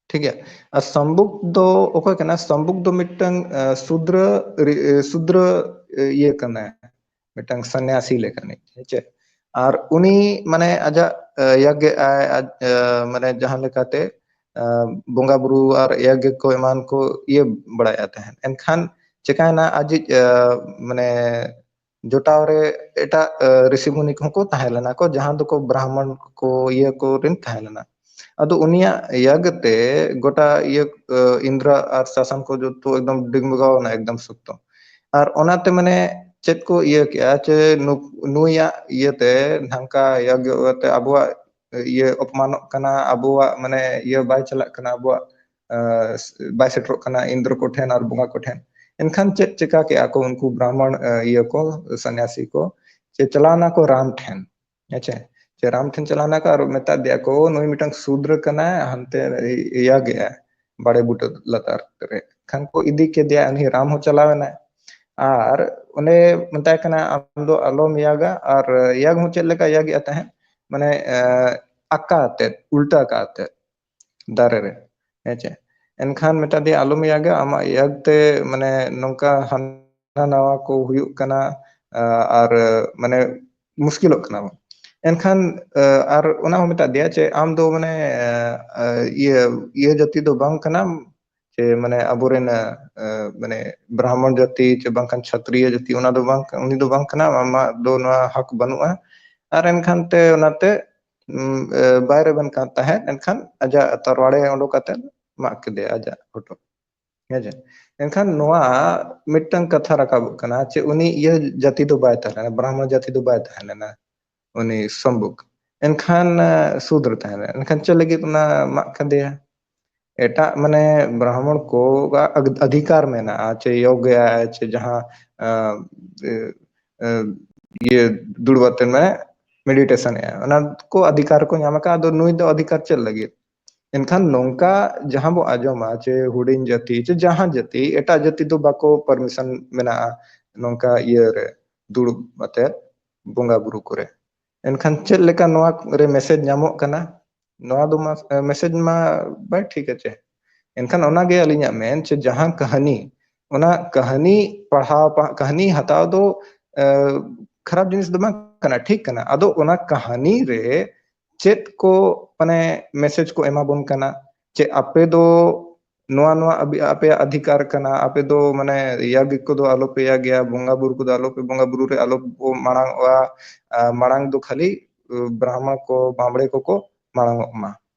ᱴᱷᱤᱠ ᱜᱮᱭᱟ, ᱟᱨ ᱥᱟᱢᱵᱩᱠ ᱫᱚ ᱚᱠᱚᱭ ᱠᱟᱱᱟ? ᱥᱟᱢᱵᱩᱠ ᱫᱚ ᱢᱤᱫᱴᱟᱝ ᱥᱩᱫᱨᱚ ᱥᱩᱫᱨᱚ ᱤᱭᱟᱹ ᱠᱟᱱᱟᱭ, ᱢᱤᱫᱴᱟᱝ ᱥᱚᱱᱱᱟᱥᱤ ᱞᱮᱠᱟᱱᱤᱡ, ᱦᱮᱸ ᱪᱮ? ᱟᱨ ᱩᱱᱤ ᱢᱟᱱᱮ ᱟᱡᱟᱜ ᱭᱟᱜ ᱜᱮ ᱟᱭ, ᱢᱟᱱᱮ ᱡᱟᱦᱟᱸ ᱞᱮᱠᱟᱛᱮ ᱵᱚᱸᱜᱟ ᱵᱩᱨᱩ ᱟᱨ ᱭᱟᱜ ᱜᱮ ᱠᱚ ᱮᱢᱟᱱ ᱠᱚ ᱤᱭᱟᱹ ᱵᱟᱲᱟᱭᱮᱫ ᱛᱟᱦᱮᱸᱫ᱾ ᱮᱱᱠᱷᱟᱱ ᱪᱤᱠᱟᱭᱮᱱᱟ, ᱟᱡᱤᱡ ᱢᱟᱱᱮ ᱡᱚᱴᱟᱣ ᱨᱮ ᱮᱴᱟᱜ ᱨᱤᱥᱤ ᱢᱩᱱᱤ ᱠᱚᱦᱚᱸ ᱠᱚ ᱛᱟᱦᱮᱸ ᱞᱮᱱᱟ ᱠᱚ, ᱡᱟᱦᱟᱸ ᱫᱚᱠᱚ ᱵᱨᱟᱦᱢᱚᱱ ᱠᱚ ᱤᱭᱟᱹ ᱠᱚ ᱨᱮᱱ ᱛᱟᱦᱮᱸ ᱞᱮᱱᱟ᱾ ᱟᱫᱚ ᱩᱱᱤᱭᱟᱜ ᱭᱟᱜᱽ ᱛᱮ ᱜᱚᱴᱟ ᱤᱭᱟᱹ, ᱤᱱᱫᱨᱟ ᱟᱨ ᱥᱟᱥᱟᱱ ᱠᱚ ᱡᱚᱛᱚ ᱮᱠᱫᱚᱢ ᱰᱤᱜᱽᱢᱟᱹᱜᱟᱣ ᱮᱱᱟ, ᱮᱠᱫᱚᱢ ᱥᱚᱠᱛᱚ᱾ ᱟᱨ ᱚᱱᱟᱛᱮ ᱢᱟᱱᱮ ᱪᱮᱫ ᱠᱚ ᱤᱭᱟᱹ ᱠᱮᱜᱼᱟ ᱡᱮ ᱱᱩ-, ᱱᱩᱭᱟᱜ ᱤᱭᱟᱹᱛᱮ ᱱᱚᱝᱠᱟ ᱭᱟᱜᱽ ᱛᱮ ᱟᱵᱚᱣᱟᱜ ᱤᱭᱟᱹ ᱚᱯᱢᱟᱱᱚᱜ ᱠᱟᱱᱟ, ᱟᱵᱚᱣᱟᱜ ᱢᱟᱱᱮ ᱤᱭᱟᱹ ᱵᱟᱭ ᱪᱟᱞᱟᱜ ᱠᱟᱱᱟ, ᱟᱵᱚᱣᱟᱜ, ᱟᱸ, ᱵᱟᱭ ᱥᱮᱴᱮᱨᱚᱜ ᱠᱟᱱᱟ ᱤᱱᱫᱨᱚ ᱠᱚᱴᱷᱮᱱ ᱟᱨ ᱵᱚᱸᱜᱟ ᱠᱚᱴᱷᱮᱱ᱾ ᱮᱱᱠᱷᱟᱱ ᱪᱮᱫ ᱪᱮᱠᱟ ᱠᱮᱜᱼᱟ ᱠᱚ ᱩᱱᱠᱩ ᱵᱨᱟᱦᱢᱚᱬ, ᱟᱸ, ᱤᱭᱟᱹ ᱠᱚ, ᱥᱚᱱᱱᱟᱥᱤ ᱠᱚ, ᱡᱮ ᱪᱟᱞᱟᱣ ᱱᱟᱠᱚ ᱨᱟᱢ ᱴᱷᱮᱱ᱾ ᱦᱮᱸᱪᱮ? ᱡᱮ ᱨᱟᱢ ᱴᱷᱮᱱ ᱪᱟᱞᱟᱣ ᱱᱟᱠᱚ ᱟᱨ ᱢᱮᱛᱟ ᱫᱮᱭᱟ ᱠᱚ, "ᱱᱩᱭ ᱢᱤᱫᱴᱟᱝ ᱥᱩᱫᱨ ᱠᱟᱱᱟᱭ, ᱦᱟᱱᱛᱮ ᱤᱭᱟᱹ ᱜᱮᱜᱼᱟ, ᱵᱟᱲᱮ ᱵᱩᱴᱟᱹ ᱞᱟᱛᱟᱨ ᱨᱮ᱾" ᱠᱷᱟᱱ ᱠᱚ ᱤᱫᱤ ᱠᱮᱫᱮᱭᱟ, ᱩᱱᱤ ᱨᱟᱢ ᱦᱚᱸ ᱪᱟᱞᱟᱣ ᱮᱱᱟᱭ᱾ ᱟᱨ ᱚᱸᱰᱮ ᱢᱮᱛᱟᱭ ᱠᱟᱱᱟ, "ᱟᱢ ᱫᱚ ᱟᱞᱚᱢ ᱭᱟᱜᱟ", ᱟᱨ ᱭᱟᱜ ᱦᱚᱸ ᱪᱮᱫ ᱞᱮᱠᱟ ᱭᱟᱜᱮᱜᱼᱟ ᱛᱟᱦᱮᱸᱫ? ᱢᱟᱱᱮ, ᱮ, ᱟᱠᱟ ᱟᱛᱮᱫ, ᱩᱞᱴᱟ ᱟᱠᱟ ᱟᱛᱮᱫ ᱫᱟᱨᱮ ᱨᱮ, ᱦᱮᱸᱪᱮ? ᱮᱱᱠᱷᱟᱱ ᱢᱮᱛᱟ ᱫᱮᱭᱟ, "ᱟᱞᱚᱢ ᱭᱟᱜᱟ, ᱟᱢᱟᱜ ᱭᱟᱜ ᱛᱮ ᱢᱟᱱᱮ ᱱᱚᱝᱠᱟ ᱦᱟᱱᱟ ᱱᱟᱣᱟ ᱠᱚ ᱦᱩᱭᱩᱜ ᱠᱟᱱᱟ, ᱟ, ᱟᱨ ᱢᱟᱱᱮ ᱢᱩᱥᱠᱤᱞᱚᱜ ᱠᱟᱱᱟ ᱵᱚᱱ᱾" ᱮᱱᱠᱷᱟᱱ, ᱟ, ᱟᱨ ᱚᱱᱟ ᱦᱚᱸ ᱢᱮᱛᱟ ᱫᱮᱭᱟ ᱡᱮ, "ᱟᱢ ᱫᱚ ᱢᱟᱱᱮ, ᱟ, ᱟ, ᱤᱭᱟᱹ, ᱤᱭᱟᱹ ᱡᱟᱹᱛᱤ ᱫᱚ ᱵᱟᱝ ᱠᱟᱱᱟᱢ, ᱡᱮ ᱢᱟᱱᱮ ᱟᱵᱚᱨᱮᱱ, ᱟ, ᱟ, ᱢᱟᱱᱮ ᱵᱨᱟᱦᱢᱚᱬ ᱡᱟᱹᱛᱤ ᱪᱮ ᱵᱟᱝᱠᱷᱟᱱ ᱪᱷᱟᱛᱨᱤᱭᱚ ᱡᱟᱹᱛᱤ, ᱚᱱᱟ ᱫᱚ ᱵᱟᱝ, ᱩᱱᱤ ᱫᱚ ᱵᱟᱝ ᱠᱟᱱᱟᱢ, ᱟᱢᱟᱜ ᱫᱚ ᱱᱚᱣᱟ ᱦᱚᱠ ᱵᱟᱹᱱᱩᱜᱼᱟ᱾" ᱟᱨ ᱮᱱᱠᱷᱟᱱ ᱛᱮ ᱚᱱᱟᱛᱮ, ᱩᱢ, ᱮ, ᱵᱟᱭ ᱨᱮᱵᱮᱱ ᱠᱟᱱ ᱛᱟᱦᱮᱸᱫ, ᱮᱱᱠᱷᱟᱱ ᱟᱡᱟᱜ ᱛᱟᱨᱣᱟᱲᱮ ᱚᱰᱚᱠ ᱠᱟᱛᱮ ᱢᱟᱜ ᱠᱮᱫᱮᱭᱟ ᱟᱡᱟᱜ ᱦᱚᱴᱚᱜ᱾ ᱦᱮᱸ ᱪᱮ? ᱮᱱᱠᱷᱟᱱ ᱱᱚᱣᱟ ᱢᱤᱫᱴᱟᱝ ᱠᱟᱛᱷᱟ ᱨᱟᱠᱟᱵᱚᱜ ᱠᱟᱱᱟ ᱡᱮ ᱩᱱᱤ ᱤᱭᱟᱹ ᱡᱟᱹᱛᱤ ᱫᱚ ᱵᱟᱭ ᱛᱟᱦᱮᱸ ᱞᱮᱱᱟ, ᱵᱨᱟᱦᱢᱚᱬ ᱡᱟᱹᱛᱤ ᱫᱚ ᱵᱟᱭ ᱛᱟᱦᱮᱸ ᱞᱮᱱᱟ, ᱩᱱᱤ ᱥᱚᱢᱵᱩᱠ᱾ ᱮᱱᱠᱷᱟᱱ, ᱮ, ᱥᱩᱫᱨ ᱛᱟᱦᱮᱸ ᱞᱮᱱᱟ᱾ ᱮᱱᱠᱷᱟᱱ ᱪᱮᱫ ᱞᱟᱹᱜᱤᱫ ᱚᱱᱟ ᱢᱟᱜ ᱠᱮᱫᱮᱭᱟ? ᱮᱴᱟᱜ ᱢᱟᱱᱮ ᱵᱨᱟᱦᱢᱚᱬ ᱠᱚᱣᱟᱜ ᱚᱫᱷᱤᱠᱟᱨ ᱢᱮᱱᱟᱜᱼᱟ, ᱪᱮ ᱭᱳᱜᱽ ᱮ ᱟᱭ, ᱪᱮ ᱡᱟᱦᱟᱸ, ᱮ, ᱮ, ᱮ, ᱤᱭᱟᱹ ᱫᱩᱲᱩᱵ ᱟᱛᱮ ᱢᱟᱱᱮ meditation ᱮ ᱟᱭ, ᱚᱱᱟ ᱠᱚ ᱚᱫᱷᱤᱠᱟᱨ ᱠᱚ ᱧᱟᱢ ᱟᱠᱟᱫ᱾ ᱟᱫᱚ ᱱᱩᱭ ᱫᱚ ᱚᱫᱷᱤᱠᱟᱨ ᱪᱮᱫ ᱞᱟᱹᱜᱤᱫ? ᱮᱱᱠᱷᱟᱱ ᱱᱚᱝᱠᱟ ᱡᱟᱦᱟᱸ ᱵᱚ ᱟᱸᱡᱚᱢᱟ ᱡᱮ ᱦᱩᱰᱤᱧ ᱡᱟᱹᱛᱤ ᱪᱮ ᱡᱟᱦᱟᱸ ᱡᱟᱹᱛᱤ, ᱮᱴᱟᱜ ᱡᱟᱹᱛᱤ ᱫᱚ ᱵᱟᱠᱚ permission ᱢᱮᱱᱟᱜᱼᱟ ᱱᱚᱝᱠᱟ ᱤᱭᱟᱹ ᱨᱮ ᱫᱩᱲᱩᱵ ᱟᱛᱮ ᱵᱚᱸᱜᱟ ᱵᱩᱨᱩ ᱠᱚᱨᱮ᱾ ᱮᱱᱠᱷᱟᱱ ᱪᱮᱫ ᱞᱮᱠᱟ ᱱᱚᱣᱟ ᱨᱮ message ᱧᱟᱢᱚᱜ ᱠᱟᱱᱟ? ᱱᱚᱣᱟ ᱫᱚ ᱢᱟ, message ᱢᱟ ᱵᱟᱭ ᱴᱷᱤᱠᱟ ᱪᱮ᱾ ᱮᱱᱠᱷᱟᱱ ᱚᱱᱟᱜᱮ ᱟᱹᱞᱤᱧᱟᱜ ᱢᱮᱱ ᱪᱮ ᱡᱟᱦᱟᱸ ᱠᱟᱹᱦᱱᱤ, ᱚᱱᱟ ᱠᱟᱹᱦᱱᱤ ᱯᱟᱲᱦᱟᱣ, ᱯᱟ-, ᱠᱟᱹᱦᱱᱤ ᱦᱟᱛᱟᱣ ᱫᱚ, ᱮ, ᱠᱷᱟᱨᱟᱯ ᱡᱤᱱᱤᱥ ᱫᱚ ᱵᱟᱝ ᱠᱟᱱᱟ, ᱴᱷᱤᱠ ᱠᱟᱱᱟ᱾ ᱟᱫᱚ ᱚᱱᱟ ᱠᱟᱹᱦᱱᱤ ᱨᱮ ᱪᱮᱫ ᱠᱚ ᱢᱟᱱᱮ message ᱠᱚ ᱮᱢᱟ ᱵᱚᱱ ᱠᱟᱱᱟ ᱪᱮ ᱟᱯᱮ ᱫᱚ ᱱᱚᱣᱟ, ᱱᱚᱣᱟ ᱟᱵᱤ-, ᱟᱯᱮᱭᱟᱜ ᱚᱫᱷᱤᱠᱟᱨ ᱠᱟᱱᱟ, ᱟᱯᱮ ᱫᱚ ᱢᱟᱱᱮ ᱭᱟᱜᱽ ᱠᱚᱫᱚ ᱟᱞᱚᱯᱮ ᱭᱟᱜᱽ ᱜᱮᱭᱟ, ᱵᱚᱸᱜᱟ ᱵᱩᱨᱩ ᱠᱚᱫᱚ ᱟᱞᱚᱯᱮ ᱵᱚᱸᱜᱟ ᱵᱩᱨᱩ ᱨᱮ ᱟᱞᱚ ᱵᱚ ᱢᱟᱲᱟᱝ ᱚᱜᱼᱟ, ᱟ, ᱢᱟᱲᱟᱝ ᱫᱚ ᱠᱷᱟᱹᱞᱤ, ᱩ, ᱵᱨᱟᱦᱢᱚᱬ ᱠᱚ, ᱵᱟᱢᱵᱲᱮ ᱠᱚᱠᱚ ᱢᱟᱲᱟᱝ ᱚᱜ ᱢᱟ᱾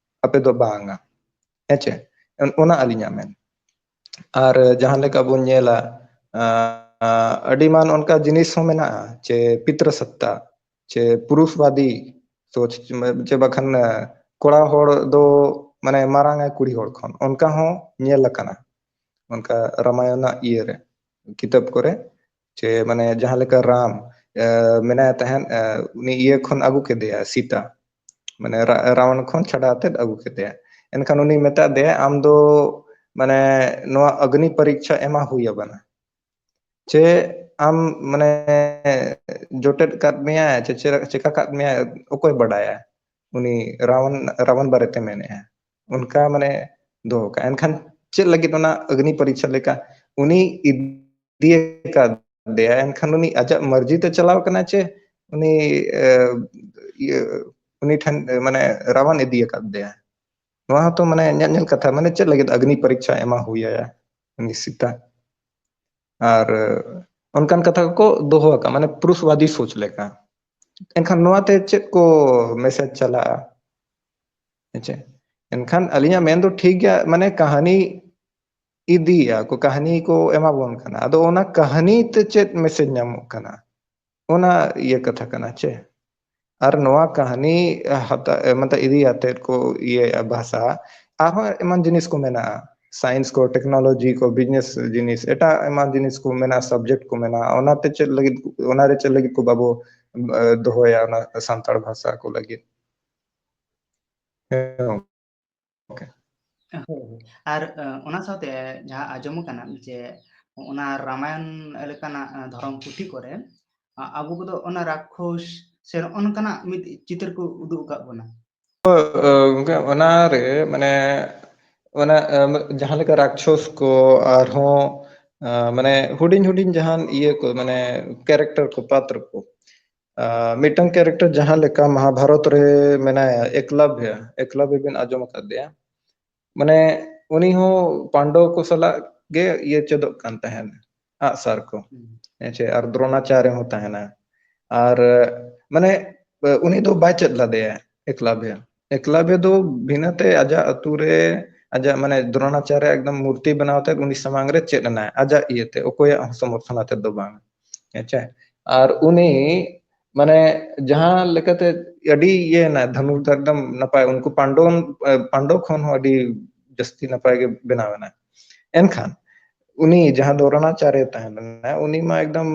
ᱟᱯᱮ ᱫᱚ ᱵᱟᱝᱟ᱾ ᱦᱮᱸᱪᱮ? ᱚᱱᱟ ᱟᱹᱞᱤᱧᱟᱜ ᱢᱮᱱ᱾ ᱟᱨ ᱡᱟᱦᱟᱸ ᱞᱮᱠᱟ ᱵᱚᱱ ᱧᱮᱞᱟ, ᱟᱹᱰᱤ ᱢᱟᱱ ᱚᱱᱠᱟ ᱡᱤᱱᱤᱥ ᱦᱚᱸ ᱢᱮᱱᱟᱜᱼᱟ, ᱪᱮ ᱯᱤᱛᱨᱚ ᱥᱚᱛᱛᱟ, ᱪᱮ ᱯᱩᱨᱩᱥᱵᱟᱫᱤ ᱥᱳᱪ, ᱪᱮ ᱵᱟᱠᱷᱟᱱ ᱠᱚᱲᱟ ᱦᱚᱲ ᱫᱚ ᱢᱟᱱᱮ ᱢᱟᱨᱟᱝ ᱟᱭ ᱠᱩᱲᱤ ᱦᱚᱲ ᱠᱷᱚᱱ, ᱚᱱᱠᱟ ᱦᱚᱸ ᱧᱮᱞ ᱟᱠᱟᱱᱟ᱾ ᱚᱱᱠᱟ ᱨᱟᱢᱟᱭᱚᱱ ᱨᱮᱱᱟᱜ ᱤᱭᱟᱹ ᱨᱮ, ᱠᱤᱛᱟᱹᱵ ᱠᱚᱨᱮ, ᱪᱮ ᱢᱟᱱᱮ ᱡᱟᱦᱟᱸ ᱞᱮᱠᱟ ᱨᱟᱢ ᱢᱮᱱᱟᱭ ᱛᱟᱦᱮᱸᱫ, ᱩᱱᱤ ᱤᱭᱟᱹ ᱠᱷᱚᱱ ᱟᱹᱜᱩ ᱠᱮᱫᱮᱭᱟ ᱥᱤᱛᱟ, ᱢᱟᱱᱮ ᱨᱟᱣᱚᱱ ᱠᱷᱚᱱ ᱪᱷᱟᱰᱟ ᱟᱛᱮᱫ ᱟᱹᱜᱩ ᱠᱮᱫᱮᱭᱟ᱾ ᱮᱱᱠᱷᱟᱱ ᱩᱱᱤ ᱢᱮᱛᱟ ᱫᱮᱭᱟ, ᱟᱢ ᱫᱚ ᱢᱟᱱᱮ ᱱᱚᱣᱟ ᱚᱜᱽᱱᱤ ᱯᱚᱨᱤᱠᱷᱟ ᱮᱢᱟ ᱦᱩᱭ ᱟᱵᱚᱱᱟ᱾ ᱪᱮ ᱟᱢ ᱢᱟᱱᱮ ᱡᱚᱴᱮᱫ ᱠᱟᱫ ᱢᱮᱭᱟᱭ ᱪᱮ ᱪᱮᱠᱟ ᱠᱟᱫ ᱢᱮᱭᱟᱭ, ᱚᱠᱚᱭ ᱵᱟᱰᱟᱭᱟ? ᱩᱱᱤ ᱨᱟᱣᱚᱱ, ᱨᱟᱣᱚᱱ ᱵᱟᱨᱮᱛᱮ ᱢᱮᱱᱮᱜᱼᱟ, ᱚᱱᱠᱟ ᱢᱟᱱᱮ ᱫᱚᱦᱚ ᱠᱟᱜᱼᱟ᱾ ᱮᱱᱠᱷᱟᱱ ᱪᱮᱫ ᱞᱟᱹᱜᱤᱫ ᱚᱱᱟ ᱚᱜᱽᱱᱤ ᱯᱚᱨᱤᱠᱷᱟ ᱞᱮᱠᱟ? ᱩᱱᱤ ᱤᱫᱤ ᱟᱠᱟᱫᱮᱭᱟ, ᱮᱱᱠᱷᱟᱱ ᱩᱱᱤ ᱟᱡᱟᱜ ᱢᱟᱹᱨᱡᱤ ᱛᱮ ᱪᱟᱞᱟᱣ ᱠᱟᱱᱟ ᱪᱮ ᱩᱱᱤ ᱤᱭᱟᱹ ᱩᱱᱤ ᱴᱷᱮᱱ ᱢᱟᱱᱮ ᱨᱟᱣᱚᱱ ᱤᱫᱤ ᱟᱠᱟᱫᱮᱭᱟ? ᱱᱚᱣᱟ ᱦᱚᱸᱛᱚ ᱢᱟᱱᱮ ᱧᱮᱞ ᱧᱮᱞ ᱠᱟᱛᱷᱟ, ᱢᱟᱱᱮ ᱪᱮᱫ ᱞᱟᱹᱜᱤᱫ ᱚᱜᱽᱱᱤ ᱯᱚᱨᱤᱠᱷᱟ ᱮᱢᱟ ᱦᱩᱭ ᱟᱭᱟ ᱩᱱᱤ ᱥᱤᱛᱟ? ᱟᱨ ᱚᱱᱠᱟᱱ ᱠᱟᱛᱷᱟ ᱠᱚᱠᱚ ᱫᱚᱦᱚ ᱟᱠᱟᱫ, ᱢᱟᱱᱮ ᱯᱩᱨᱩᱥᱵᱟᱫᱤ ᱥᱳᱪ ᱞᱮᱠᱟ᱾ ᱮᱱᱠᱷᱟᱱ ᱱᱚᱣᱟᱛᱮ ᱪᱮᱫ ᱠᱚ ᱢᱮᱥᱮᱡᱽ ᱪᱟᱞᱟᱜᱼᱟ? ᱦᱮᱸᱪᱮ? ᱮᱱᱠᱷᱟᱱ ᱟᱹᱞᱤᱧᱟᱜ ᱢᱮᱱ ᱫᱚ ᱴᱷᱤᱠ ᱜᱮᱭᱟ, ᱢᱟᱱᱮ ᱠᱟᱹᱦᱱᱤ ᱤᱫᱤᱭᱟ ᱠᱚ, ᱠᱟᱹᱦᱱᱤ ᱠᱚ ᱮᱢᱟ ᱵᱚᱱ ᱠᱟᱱᱟ, ᱟᱫᱚ ᱚᱱᱟ ᱠᱟᱹᱦᱱᱤ ᱛᱮ ᱪᱮᱫ ᱢᱮᱥᱮᱡᱽ ᱧᱟᱢᱚᱜ ᱠᱟᱱᱟ? ᱚᱱᱟ ᱤᱭᱟᱹ ᱠᱟᱛᱷᱟ ᱠᱟᱱᱟ ᱪᱮ? ᱟᱨ ᱱᱚᱣᱟ ᱠᱟᱹᱦᱱᱤ ᱦᱟᱛᱟ-, ᱢᱟᱱᱮ ᱤᱫᱤ ᱟᱛᱮᱫ ᱠᱚ ᱤᱭᱟᱹᱭᱟ ᱵᱷᱟᱥᱟ, ᱟᱨᱦᱚᱸ ᱮᱢᱟᱱ ᱡᱤᱱᱤᱥ ᱠᱚ ᱢᱮᱱᱟᱜᱼᱟ, ᱥᱟᱭᱮᱱᱥ ᱠᱚ, ᱴᱮᱠᱱᱳᱞᱚᱡᱤ ᱠᱚ, ᱵᱤᱡᱽᱱᱮᱥ ᱡᱤᱱᱤᱥ, ᱮᱴᱟᱜ ᱮᱢᱟᱱ ᱡᱤᱱᱤᱥ ᱠᱚ ᱢᱮᱱᱟᱜᱼᱟ, ᱥᱟᱵᱡᱮᱠᱴ ᱠᱚ ᱢᱮᱱᱟᱜᱼᱟ᱾ ᱚᱱᱟᱛᱮ ᱪᱮᱫ ᱞᱟᱹᱜᱤᱫ, ᱚᱱᱟᱨᱮ ᱪᱮᱫ ᱞᱟᱹᱜᱤᱫ ᱠᱚ ᱵᱟᱵᱚ ᱫᱚᱦᱚᱭᱟ ᱚᱱᱟ ᱥᱟᱱᱛᱟᱲ ᱵᱷᱟᱥᱟ ᱠᱚ ᱞᱟᱹᱜᱤᱫ? ᱦᱮᱸ, ᱜᱚᱢᱠᱮ᱾ ᱦᱳᱭ, ᱦᱳᱭ᱾ ᱟᱨ ᱚᱱᱟ ᱥᱟᱶᱛᱮ ᱡᱟᱦᱟᱸ ᱟᱸᱡᱚᱢ ᱟᱠᱟᱱᱟ ᱡᱮ ᱚᱱᱟ ᱨᱟᱢᱟᱭᱚᱱ ᱞᱮᱠᱟᱱᱟᱜ ᱫᱷᱚᱨᱚᱢ ᱯᱩᱛᱷᱤ ᱠᱚᱨᱮ ᱟᱵᱚ ᱠᱚᱫᱚ ᱚᱱᱟ ᱨᱟᱠᱠᱷᱚᱥ ᱥᱮ ᱱᱚᱜᱼᱚ ᱱᱚᱝᱠᱟᱱᱟᱜ ᱢᱤᱫ ᱪᱤᱛᱟᱹᱨ ᱠᱚ ᱩᱫᱩᱜ ᱟᱠᱟᱫ ᱵᱚᱱᱟ᱾ ᱜᱚᱢᱠᱮ, ᱚᱱᱟᱨᱮ ᱢᱟᱱᱮ ᱚᱱᱟ ᱡᱟᱦᱟᱸ ᱞᱮᱠᱟ ᱨᱟᱠᱠᱷᱚᱥ ᱠᱚ ᱟᱨᱦᱚᱸ ᱢᱟᱱᱮ ᱦᱩᱰᱤᱧ ᱦᱩᱰᱤᱧ ᱡᱟᱦᱟᱱ ᱤᱭᱟᱹ ᱠᱚ, ᱢᱟᱱᱮ ᱠᱮᱨᱮᱠᱴᱟᱨ ᱠᱚ, ᱯᱟᱛᱨᱚ ᱠᱚ, ᱢᱤᱫᱴᱟᱝ ᱠᱮᱨᱮᱠᱴᱟᱨ ᱡᱟᱦᱟᱸ ᱞᱮᱠᱟ ᱢᱚᱦᱟᱵᱷᱟᱨᱚᱛ ᱨᱮ ᱢᱮᱱᱟᱭᱟ, ᱮᱠᱞᱟᱵᱷᱭᱟ, ᱮᱠᱞᱟᱵᱷᱭᱟ ᱵᱤᱱ ᱟᱸᱡᱚᱢ ᱟᱠᱟᱫᱮᱭᱟ? ᱢᱟᱱᱮ ᱩᱱᱤ ᱦᱚᱸ ᱯᱟᱱᱰᱚᱵ ᱠᱚ ᱥᱟᱞᱟᱜ ᱜᱮ ᱤᱭᱟᱹ ᱪᱮᱫᱚᱜ ᱠᱟᱱ ᱛᱟᱦᱮᱸᱱ, ᱟᱜᱼᱥᱟᱨ ᱠᱚ᱾ ᱦᱮᱸ ᱪᱮ? ᱟᱨ ᱫᱨᱳᱱᱟᱪᱟᱨᱭᱚ ᱦᱚᱸ ᱛᱟᱦᱮᱸᱱᱟ᱾ ᱟᱨ ᱢᱟᱱᱮ ᱩᱱᱤ ᱫᱚ ᱵᱟᱭ ᱪᱮᱫ ᱞᱮᱫᱮᱭᱟ ᱮᱠᱞᱟᱵᱷᱭᱟ᱾ ᱮᱠᱞᱟᱵᱽᱭᱚ ᱫᱚ ᱵᱷᱤᱱᱟᱹᱛᱮ ᱟᱡᱟᱜ ᱟᱹᱛᱩ ᱨᱮ, ᱟᱡᱟᱜ ᱢᱟᱱᱮ ᱫᱨᱳᱱᱟᱪᱟᱨᱭᱚ ᱮᱠᱫᱚᱢ ᱢᱩᱨᱛᱤ ᱵᱮᱱᱟᱣ ᱟᱛᱮᱫ ᱩᱱᱤ ᱥᱟᱢᱟᱝ ᱨᱮ ᱪᱮᱫ ᱮᱱᱟᱭ, ᱟᱡᱟᱜ ᱤᱭᱟᱹᱛᱮ, ᱚᱠᱚᱭᱟᱜ ᱦᱚᱸ ᱥᱚᱢᱚᱨᱛᱷᱚᱱ ᱟᱛᱮᱫ ᱫᱚ ᱵᱟᱝ᱾ ᱟᱪᱪᱷᱟ, ᱟᱨ ᱩᱱᱤ ᱢᱟᱱᱮ ᱡᱟᱦᱟᱸ ᱞᱮᱠᱟᱛᱮ ᱟᱹᱰᱤ ᱤᱭᱟᱹ ᱮᱱᱟᱭ, ᱫᱷᱚᱱᱩᱨᱫᱷᱟᱨ ᱮᱠᱫᱚᱢ ᱱᱟᱯᱟᱭ, ᱩᱱᱠᱩ ᱯᱟᱱᱰᱚ, ᱯᱟᱱᱰᱚ ᱠᱷᱚᱱ ᱦᱚᱸ ᱟᱹᱰᱤ ᱡᱟᱹᱥᱛᱤ ᱱᱟᱯᱟᱭ ᱜᱮ ᱵᱮᱱᱟᱣ ᱮᱱᱟᱭ᱾ ᱮᱱᱠᱷᱟᱱ ᱩᱱᱤ ᱡᱟᱦᱟᱸ ᱫᱨᱳᱱᱟᱪᱟᱨᱭᱚ ᱛᱟᱦᱮᱸ ᱞᱮᱱᱟ, ᱩᱱᱤ ᱢᱟ ᱮᱠᱫᱚᱢ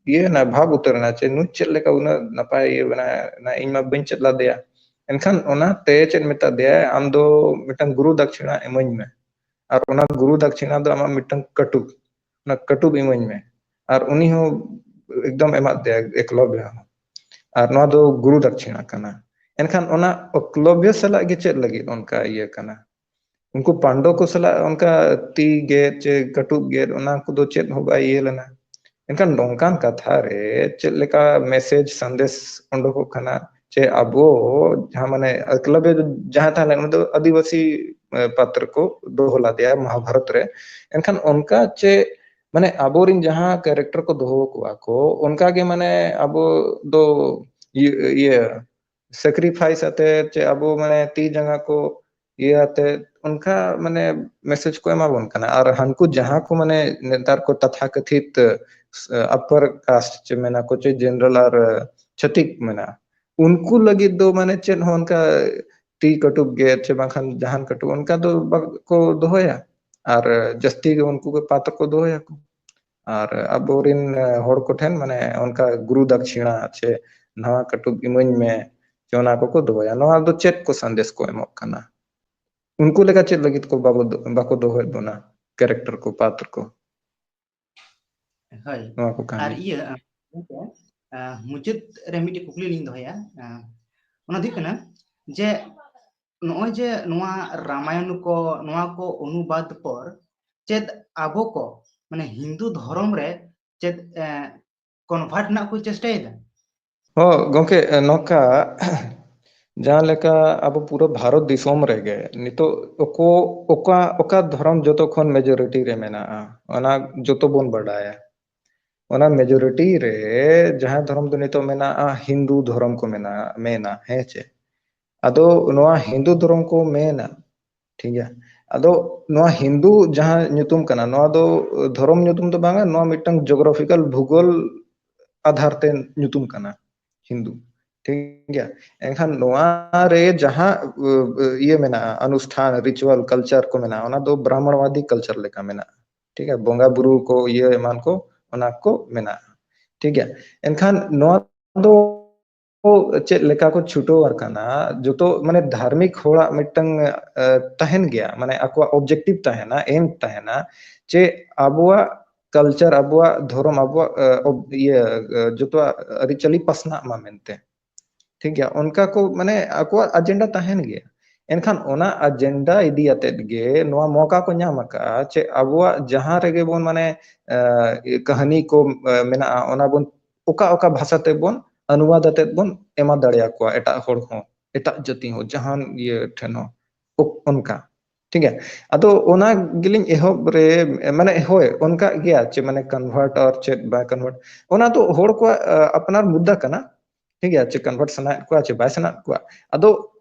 ᱤᱭᱟᱹ ᱮᱱᱟ, ᱵᱷᱟᱵᱽ ᱩᱛᱟᱹᱨ ᱮᱱᱟ, ᱪᱮ ᱱᱩᱭ ᱪᱮᱫ ᱞᱮᱠᱟ ᱩᱱᱟᱹᱜ ᱱᱟᱯᱟᱭ ᱤᱭᱟᱹ ᱵᱮᱱᱟᱣ ᱮᱱᱟ, ᱤᱧ ᱢᱟ ᱵᱟᱹᱧ ᱪᱮᱫ ᱞᱮᱫᱮᱭᱟ᱾ ᱮᱱᱠᱷᱟᱱ ᱚᱱᱟᱛᱮ ᱪᱮᱫ ᱢᱮᱛᱟ ᱫᱮᱭᱟᱭ, "ᱟᱢ ᱫᱚ ᱢᱤᱫᱴᱟᱝ ᱜᱩᱨᱩ ᱫᱟᱠᱷᱤᱬᱟ ᱤᱢᱟᱹᱧ ᱢᱮ, ᱟᱨ ᱚᱱᱟ ᱜᱩᱨᱩ ᱫᱟᱠᱷᱤᱬᱟ ᱫᱚ ᱟᱢᱟᱜ ᱢᱤᱫᱴᱟᱝ ᱠᱟᱹᱴᱩᱵ, ᱚᱱᱟ ᱠᱟᱹᱴᱩᱵ ᱤᱢᱟᱹᱧ ᱢᱮ᱾" ᱟᱨ ᱩᱱᱤ ᱦᱚᱸ ᱮᱠᱫᱚᱢ ᱮᱢᱟᱫ ᱫᱮᱭᱟ ᱮᱠᱞᱚᱵᱽᱭᱚ ᱦᱚᱸ᱾ ᱟᱨ ᱱᱚᱣᱟ ᱫᱚ ᱜᱩᱨᱩ ᱫᱟᱠᱷᱤᱬᱟ ᱠᱟᱱᱟ᱾ ᱮᱱᱠᱷᱟᱱ ᱚᱱᱟ ᱮᱠᱞᱚᱵᱽᱭᱚ ᱥᱟᱞᱟᱜ ᱜᱮ ᱪᱮᱫ ᱞᱟᱹᱜᱤᱫ ᱚᱱᱠᱟ ᱤᱭᱟᱹ ᱠᱟᱱᱟ? ᱩᱱᱠᱩ ᱯᱟᱱᱰᱚ ᱠᱚ ᱥᱟᱞᱟᱜ ᱚᱱᱠᱟ ᱛᱤ ᱜᱮᱫ ᱪᱮ ᱠᱟᱹᱴᱩᱵ ᱜᱮᱫ, ᱚᱱᱟ ᱠᱚᱫᱚ ᱪᱮᱫ ᱦᱚᱸ ᱵᱟᱭ ᱤᱭᱟᱹ ᱞᱮᱱᱟ᱾ ᱮᱱᱠᱷᱟᱱ ᱱᱚᱝᱠᱟᱱ ᱠᱟᱛᱷᱟ ᱨᱮ ᱪᱮᱫ ᱞᱮᱠᱟ ᱢᱮᱥᱮᱡᱽ, ᱥᱟᱸᱫᱮᱥ ᱩᱰᱩᱠᱚᱜ ᱠᱟᱱᱟ? ᱪᱮ ᱟᱵᱚ ᱡᱟᱦᱟᱸ ᱢᱟᱱᱮ ᱮᱠᱞᱚᱵᱽᱭᱚ ᱡᱟᱦᱟᱸᱭ ᱛᱟᱦᱮᱸ ᱞᱮᱱ, ᱩᱱᱤ ᱫᱚ ᱟᱹᱫᱤᱵᱟᱹᱥᱤ, ᱮ, ᱯᱟᱛᱨ ᱠᱚ ᱫᱚᱦᱚ ᱞᱮᱫᱮᱭᱟ ᱢᱚᱦᱟᱵᱷᱟᱨᱚᱛ ᱨᱮ᱾ ᱮᱱᱠᱷᱟᱱ ᱚᱱᱠᱟ ᱪᱮ ᱢᱟᱱᱮ ᱟᱵᱚᱨᱤᱱ ᱡᱟᱦᱟᱸ ᱠᱮᱨᱮᱠᱴᱟᱨ ᱠᱚ ᱫᱚᱦᱚ ᱠᱚᱣᱟ ᱠᱚ, ᱚᱱᱠᱟ ᱜᱮ ᱢᱟᱱᱮ ᱟᱵᱚ ᱫᱚ ᱤᱭᱟᱹ, ᱤᱭᱟᱹ ᱥᱮᱠᱨᱤᱯᱷᱟᱭᱤᱥ ᱟᱛᱮ ᱪᱮ ᱟᱵᱚ ᱢᱟᱱᱮ ᱛᱤ ᱡᱟᱸᱜᱟ ᱠᱚ ᱤᱭᱟᱹ ᱟᱛᱮ ᱚᱱᱠᱟ ᱢᱟᱱᱮ ᱢᱮᱥᱮᱡᱽ ᱠᱚ ᱮᱢᱟ ᱵᱚᱱ ᱠᱟᱱᱟ᱾ ᱟᱨ ᱦᱟᱱᱠᱩ ᱡᱟᱦᱟᱸ ᱠᱚ ᱢᱟᱱᱮ ᱱᱮᱛᱟᱨ ᱠᱚ ᱛᱟᱛᱷᱟᱠᱟᱛᱷᱤᱛ, ᱮ, ᱟᱯᱟᱨ ᱠᱟᱥᱴ ᱪᱮ ᱢᱮᱱᱟ ᱠᱚ ᱪᱮ ᱡᱮᱱᱟᱨᱟᱞ ᱟᱨ ᱪᱷᱟᱹᱛᱤᱠ ᱢᱮᱱᱟᱜᱼᱟ, ᱩᱱᱠᱩ ᱞᱟᱹᱜᱤᱫ ᱫᱚ ᱢᱟᱱᱮ ᱪᱮᱫ ᱦᱚᱸ ᱚᱱᱠᱟ ᱛᱤ ᱠᱟᱹᱴᱩᱵ ᱜᱮᱫ ᱪᱮ ᱵᱟᱝᱠᱷᱟᱱ ᱡᱟᱦᱟᱱ ᱠᱟᱹᱴᱩᱵ ᱚᱱᱠᱟ ᱫᱚ ᱵᱟᱠᱚ ᱫᱚᱦᱚᱭᱟ᱾ ᱟᱨ ᱡᱟᱹᱥᱛᱤ ᱜᱮ ᱩᱱᱠᱩ ᱜᱮ ᱯᱟᱛᱨ ᱠᱚ ᱫᱚᱦᱚᱭᱟᱠᱚ᱾ ᱟᱨ ᱟᱵᱚᱨᱤᱱ, ᱮ, ᱦᱚᱲ ᱠᱚᱴᱷᱮᱱ ᱢᱟᱱᱮ ᱚᱱᱠᱟ ᱜᱩᱨᱩ ᱫᱟᱠᱷᱤᱬᱟ ᱪᱮ ᱱᱟᱣᱟ ᱠᱟᱹᱴᱩᱵ ᱤᱢᱟᱹᱧ ᱢᱮ ᱪᱮ ᱚᱱᱟ ᱠᱚᱠᱚ ᱫᱚᱦᱚᱭᱟ᱾ ᱱᱚᱣᱟ ᱫᱚ ᱪᱮᱫ ᱠᱚ ᱥᱟᱸᱫᱮᱥ ᱠᱚ ᱮᱢᱚᱜ ᱠᱟᱱᱟ? ᱩᱱᱠᱩ ᱞᱮᱠᱟ ᱪᱮᱫ ᱞᱟᱹᱜᱤᱫ ᱠᱚ ᱵᱟᱵᱚ ᱫᱚ-, ᱵᱟᱠᱚ ᱫᱚᱦᱚᱭᱮᱫ ᱵᱚᱱᱟ ᱠᱮᱨᱮᱠᱴᱟᱨ ᱠᱚ, ᱯᱟᱛᱨ ᱠᱚ? ᱦᱳᱭ᱾ ᱱᱚᱣᱟ ᱠᱚ ᱠᱟᱹᱦᱱᱤ᱾ ᱟᱨ ᱤᱭᱟᱹ, ᱜᱚᱢᱠᱮ, ᱟ, ᱢᱩᱪᱟᱹᱫ ᱨᱮ ᱢᱤᱫᱴᱮᱡ ᱠᱩᱠᱞᱤ ᱞᱤᱧ ᱫᱚᱦᱚᱭᱟ᱾ ᱟ, ᱚᱱᱟ ᱫᱚ ᱦᱩᱭᱩᱜ ᱠᱟᱱᱟ ᱡᱮ ᱱᱚᱜᱼᱚᱭ ᱡᱮ ᱱᱚᱣᱟ ᱨᱟᱢᱟᱭᱚᱱ ᱠᱚ, ᱱᱚᱣᱟ ᱠᱚ ᱚᱱᱩᱵᱟᱫ ᱯᱚᱨ ᱪᱮᱫ ᱟᱵᱚ ᱠᱚ, ᱢᱟᱱᱮ, ᱦᱤᱱᱫᱩ ᱫᱷᱚᱨᱚᱢ ᱨᱮ ᱪᱮᱫ, ᱮ, convert ᱨᱮᱱᱟᱜ ᱠᱚ ᱪᱮᱥᱴᱟᱭᱮᱫᱟ? ᱦᱚᱸ, ᱜᱚᱢᱠᱮ, ᱱᱚᱝᱠᱟ, ᱡᱟᱦᱟᱸ ᱞᱮᱠᱟ ᱟᱵᱚ ᱯᱩᱨᱟᱹ ᱵᱷᱟᱨᱚᱛ ᱫᱤᱥᱚᱢ ᱨᱮᱜᱮ ᱱᱤᱛᱚᱜ ᱚᱠᱚ-, ᱚᱠᱟ, ᱚᱠᱟ ᱫᱷᱚᱨᱚᱢ ᱡᱚᱛᱚ ᱠᱷᱚᱱ majority ᱨᱮ ᱢᱮᱱᱟᱜᱼᱟ, ᱚᱱᱟ ᱡᱚᱛᱚ ᱵᱚᱱ ᱵᱟᱰᱟᱭᱟ᱾ ᱚᱱᱟ majority ᱨᱮ ᱡᱟᱦᱟᱸ ᱫᱷᱚᱨᱚᱢ ᱫᱚ ᱱᱤᱛᱚᱜ ᱢᱮᱱᱟᱜᱼᱟ, ᱦᱤᱱᱫᱩ ᱫᱷᱚᱨᱚᱢ ᱠᱚ ᱢᱮᱱᱟ-, ᱢᱮᱱᱟ, ᱦᱮᱸ ᱪᱮ? ᱟᱫᱚ ᱱᱚᱣᱟ ᱦᱤᱱᱫᱩ ᱫᱷᱚᱨᱚᱢ ᱠᱚ ᱢᱮᱱᱟ, ᱴᱷᱤᱠ ᱜᱮᱭᱟ᱾ ᱟᱫᱚ ᱱᱚᱣᱟ ᱦᱤᱱᱫᱩ ᱡᱟᱦᱟᱸ ᱧᱩᱛᱩᱢ ᱠᱟᱱᱟ, ᱱᱚᱣᱟ ᱫᱚ ᱫᱷᱚᱨᱚᱢ ᱧᱩᱛᱩᱢ ᱫᱚ ᱵᱟᱝᱟ, ᱱᱚᱣᱟ ᱢᱤᱫᱴᱟᱝ ᱡᱳᱜᱨᱟᱯᱷᱤᱠᱟᱞ ᱵᱷᱩᱜᱳᱞ ᱟᱫᱷᱟᱨ ᱛᱮ ᱧᱩᱛᱩᱢ ᱠᱟᱱᱟ ᱦᱤᱱᱫᱩ, ᱴᱷᱤᱠ ᱜᱮᱭᱟ᱾ ᱮᱱᱠᱷᱟᱱ ᱱᱚᱣᱟ ᱨᱮ ᱡᱟᱦᱟᱸ ᱤᱭᱟᱹ ᱢᱮᱱᱟᱜᱼᱟ, ᱚᱱᱩᱥᱴᱷᱟᱱ, ᱨᱤᱪᱩᱣᱟᱞ, ᱠᱟᱞᱪᱟᱨ ᱠᱚ ᱢᱮᱱᱟᱜᱼᱟ, ᱚᱱᱟ ᱫᱚ ᱵᱨᱟᱦᱢᱚᱬᱣᱟᱫᱤ ᱠᱟᱞᱪᱟᱨ ᱞᱮᱠᱟ ᱢᱮᱱᱟᱜᱼᱟ, ᱴᱷᱤᱠ ᱜᱮᱭᱟ᱾ ᱵᱚᱸᱜᱟ ᱵᱩᱨᱩ ᱠᱚ ᱤᱭᱟᱹ ᱮᱢᱟᱱ ᱠᱚ, ᱚᱱᱟ ᱠᱚ ᱢᱮᱱᱟᱜᱼᱟ, ᱴᱷᱤᱠ ᱜᱮᱭᱟ᱾ ᱮᱱᱠᱷᱟᱱ ᱱᱚᱣᱟ ᱫᱚ ᱪᱮᱫ ᱞᱮᱠᱟ ᱠᱚ ᱪᱷᱩᱴᱟᱹᱣ ᱟᱠᱟᱱᱟ, ᱡᱚᱛᱚ ᱢᱟᱱᱮ ᱫᱷᱟᱨᱢᱤᱠ ᱦᱚᱲᱟᱜ ᱢᱤᱫᱴᱟᱝ ᱛᱟᱦᱮᱱ ᱜᱮᱭᱟ, ᱢᱟᱱᱮ ᱟᱠᱚᱣᱟᱜ ᱚᱵᱡᱮᱠᱴᱤᱵᱷ ᱛᱟᱦᱮᱱᱟ, ᱮᱢ ᱛᱟᱦᱮᱱᱟ, ᱡᱮ ᱟᱵᱚᱣᱟᱜ ᱠᱟᱞᱪᱟᱨ, ᱟᱵᱚᱣᱟᱜ ᱫᱷᱚᱨᱚᱢ, ᱟᱵᱚᱣᱟᱜ ᱤᱭᱟᱹ ᱡᱚᱛᱚᱣᱟᱜ ᱟᱹᱨᱤᱪᱟᱹᱞᱤ ᱯᱟᱥᱱᱟᱜ ᱢᱟ ᱢᱮᱱᱛᱮ, ᱴᱷᱤᱠ ᱜᱮᱭᱟ᱾ ᱚᱱᱠᱟ ᱠᱚ ᱢᱟᱱᱮ ᱟᱠᱚᱣᱟᱜ ᱟᱡᱮᱱᱰᱟ ᱛᱟᱦᱮᱱ ᱜᱮᱭᱟ᱾ ᱮᱱᱠᱷᱟᱱ ᱚᱱᱟ ᱟᱡᱮᱱᱰᱟ ᱤᱫᱤ ᱟᱛᱮᱫ ᱜᱮ ᱱᱚᱣᱟ ᱢᱚᱠᱟ ᱠᱚ ᱧᱟᱢ ᱟᱠᱟᱫᱼᱟ, ᱪᱮ ᱟᱵᱚᱣᱟᱜ ᱡᱟᱦᱟᱸ ᱨᱮᱜᱮ ᱵᱚᱱ ᱢᱟᱱᱮ ᱠᱟᱹᱦᱱᱤ ᱠᱚ ᱢᱮᱱᱟᱜᱼᱟ, ᱚᱱᱟ ᱵᱚᱱ ᱚᱠᱟ ᱚᱠᱟ ᱵᱷᱟᱥᱟ ᱛᱮᱵᱚᱱ ᱚᱱᱩᱵᱟᱫ ᱟᱛᱮᱫ ᱵᱚᱱ ᱮᱢᱟ ᱫᱟᱲᱮᱭᱟᱠᱚᱣᱟ ᱮᱴᱟᱜ ᱦᱚᱲ ᱦᱚᱸ, ᱮᱴᱟᱜ ᱡᱟᱹᱛᱤ ᱦᱚᱸ, ᱡᱟᱦᱟᱱ ᱤᱭᱟᱹ ᱴᱷᱮᱱ ᱦᱚᱸ ᱚᱱᱠᱟ, ᱴᱷᱤᱠ ᱜᱮᱭᱟ᱾ ᱟᱫᱚ ᱚᱱᱟ ᱜᱮᱞᱤᱧ ᱮᱦᱚᱵ ᱨᱮ ᱢᱟᱱᱮ ᱦᱳᱭ, ᱚᱱᱠᱟ ᱜᱮᱭᱟ ᱪᱮ ᱢᱟᱱᱮ ᱠᱚᱱᱵᱷᱟᱨᱴ ᱟᱨ ᱪᱮᱫ ᱵᱟᱭ ᱠᱚᱱᱵᱷᱟᱨᱴ, ᱚᱱᱟ ᱫᱚ ᱦᱚᱲ ᱠᱚᱣᱟᱜ ᱟᱯᱱᱟᱨ ᱢᱩᱫᱽᱫᱟ ᱠᱟᱱᱟ, ᱴᱷᱤᱠ ᱜᱮᱭᱟ, ᱪᱮ ᱠᱚᱱᱵᱷᱟᱨᱴ ᱥᱟᱱᱟᱭᱮᱫ ᱠᱚᱣᱟ ᱪᱮ ᱵᱟᱭ ᱥᱟᱱᱟᱭᱮᱫ ᱠᱚᱣᱟ᱾ ᱟᱫᱚ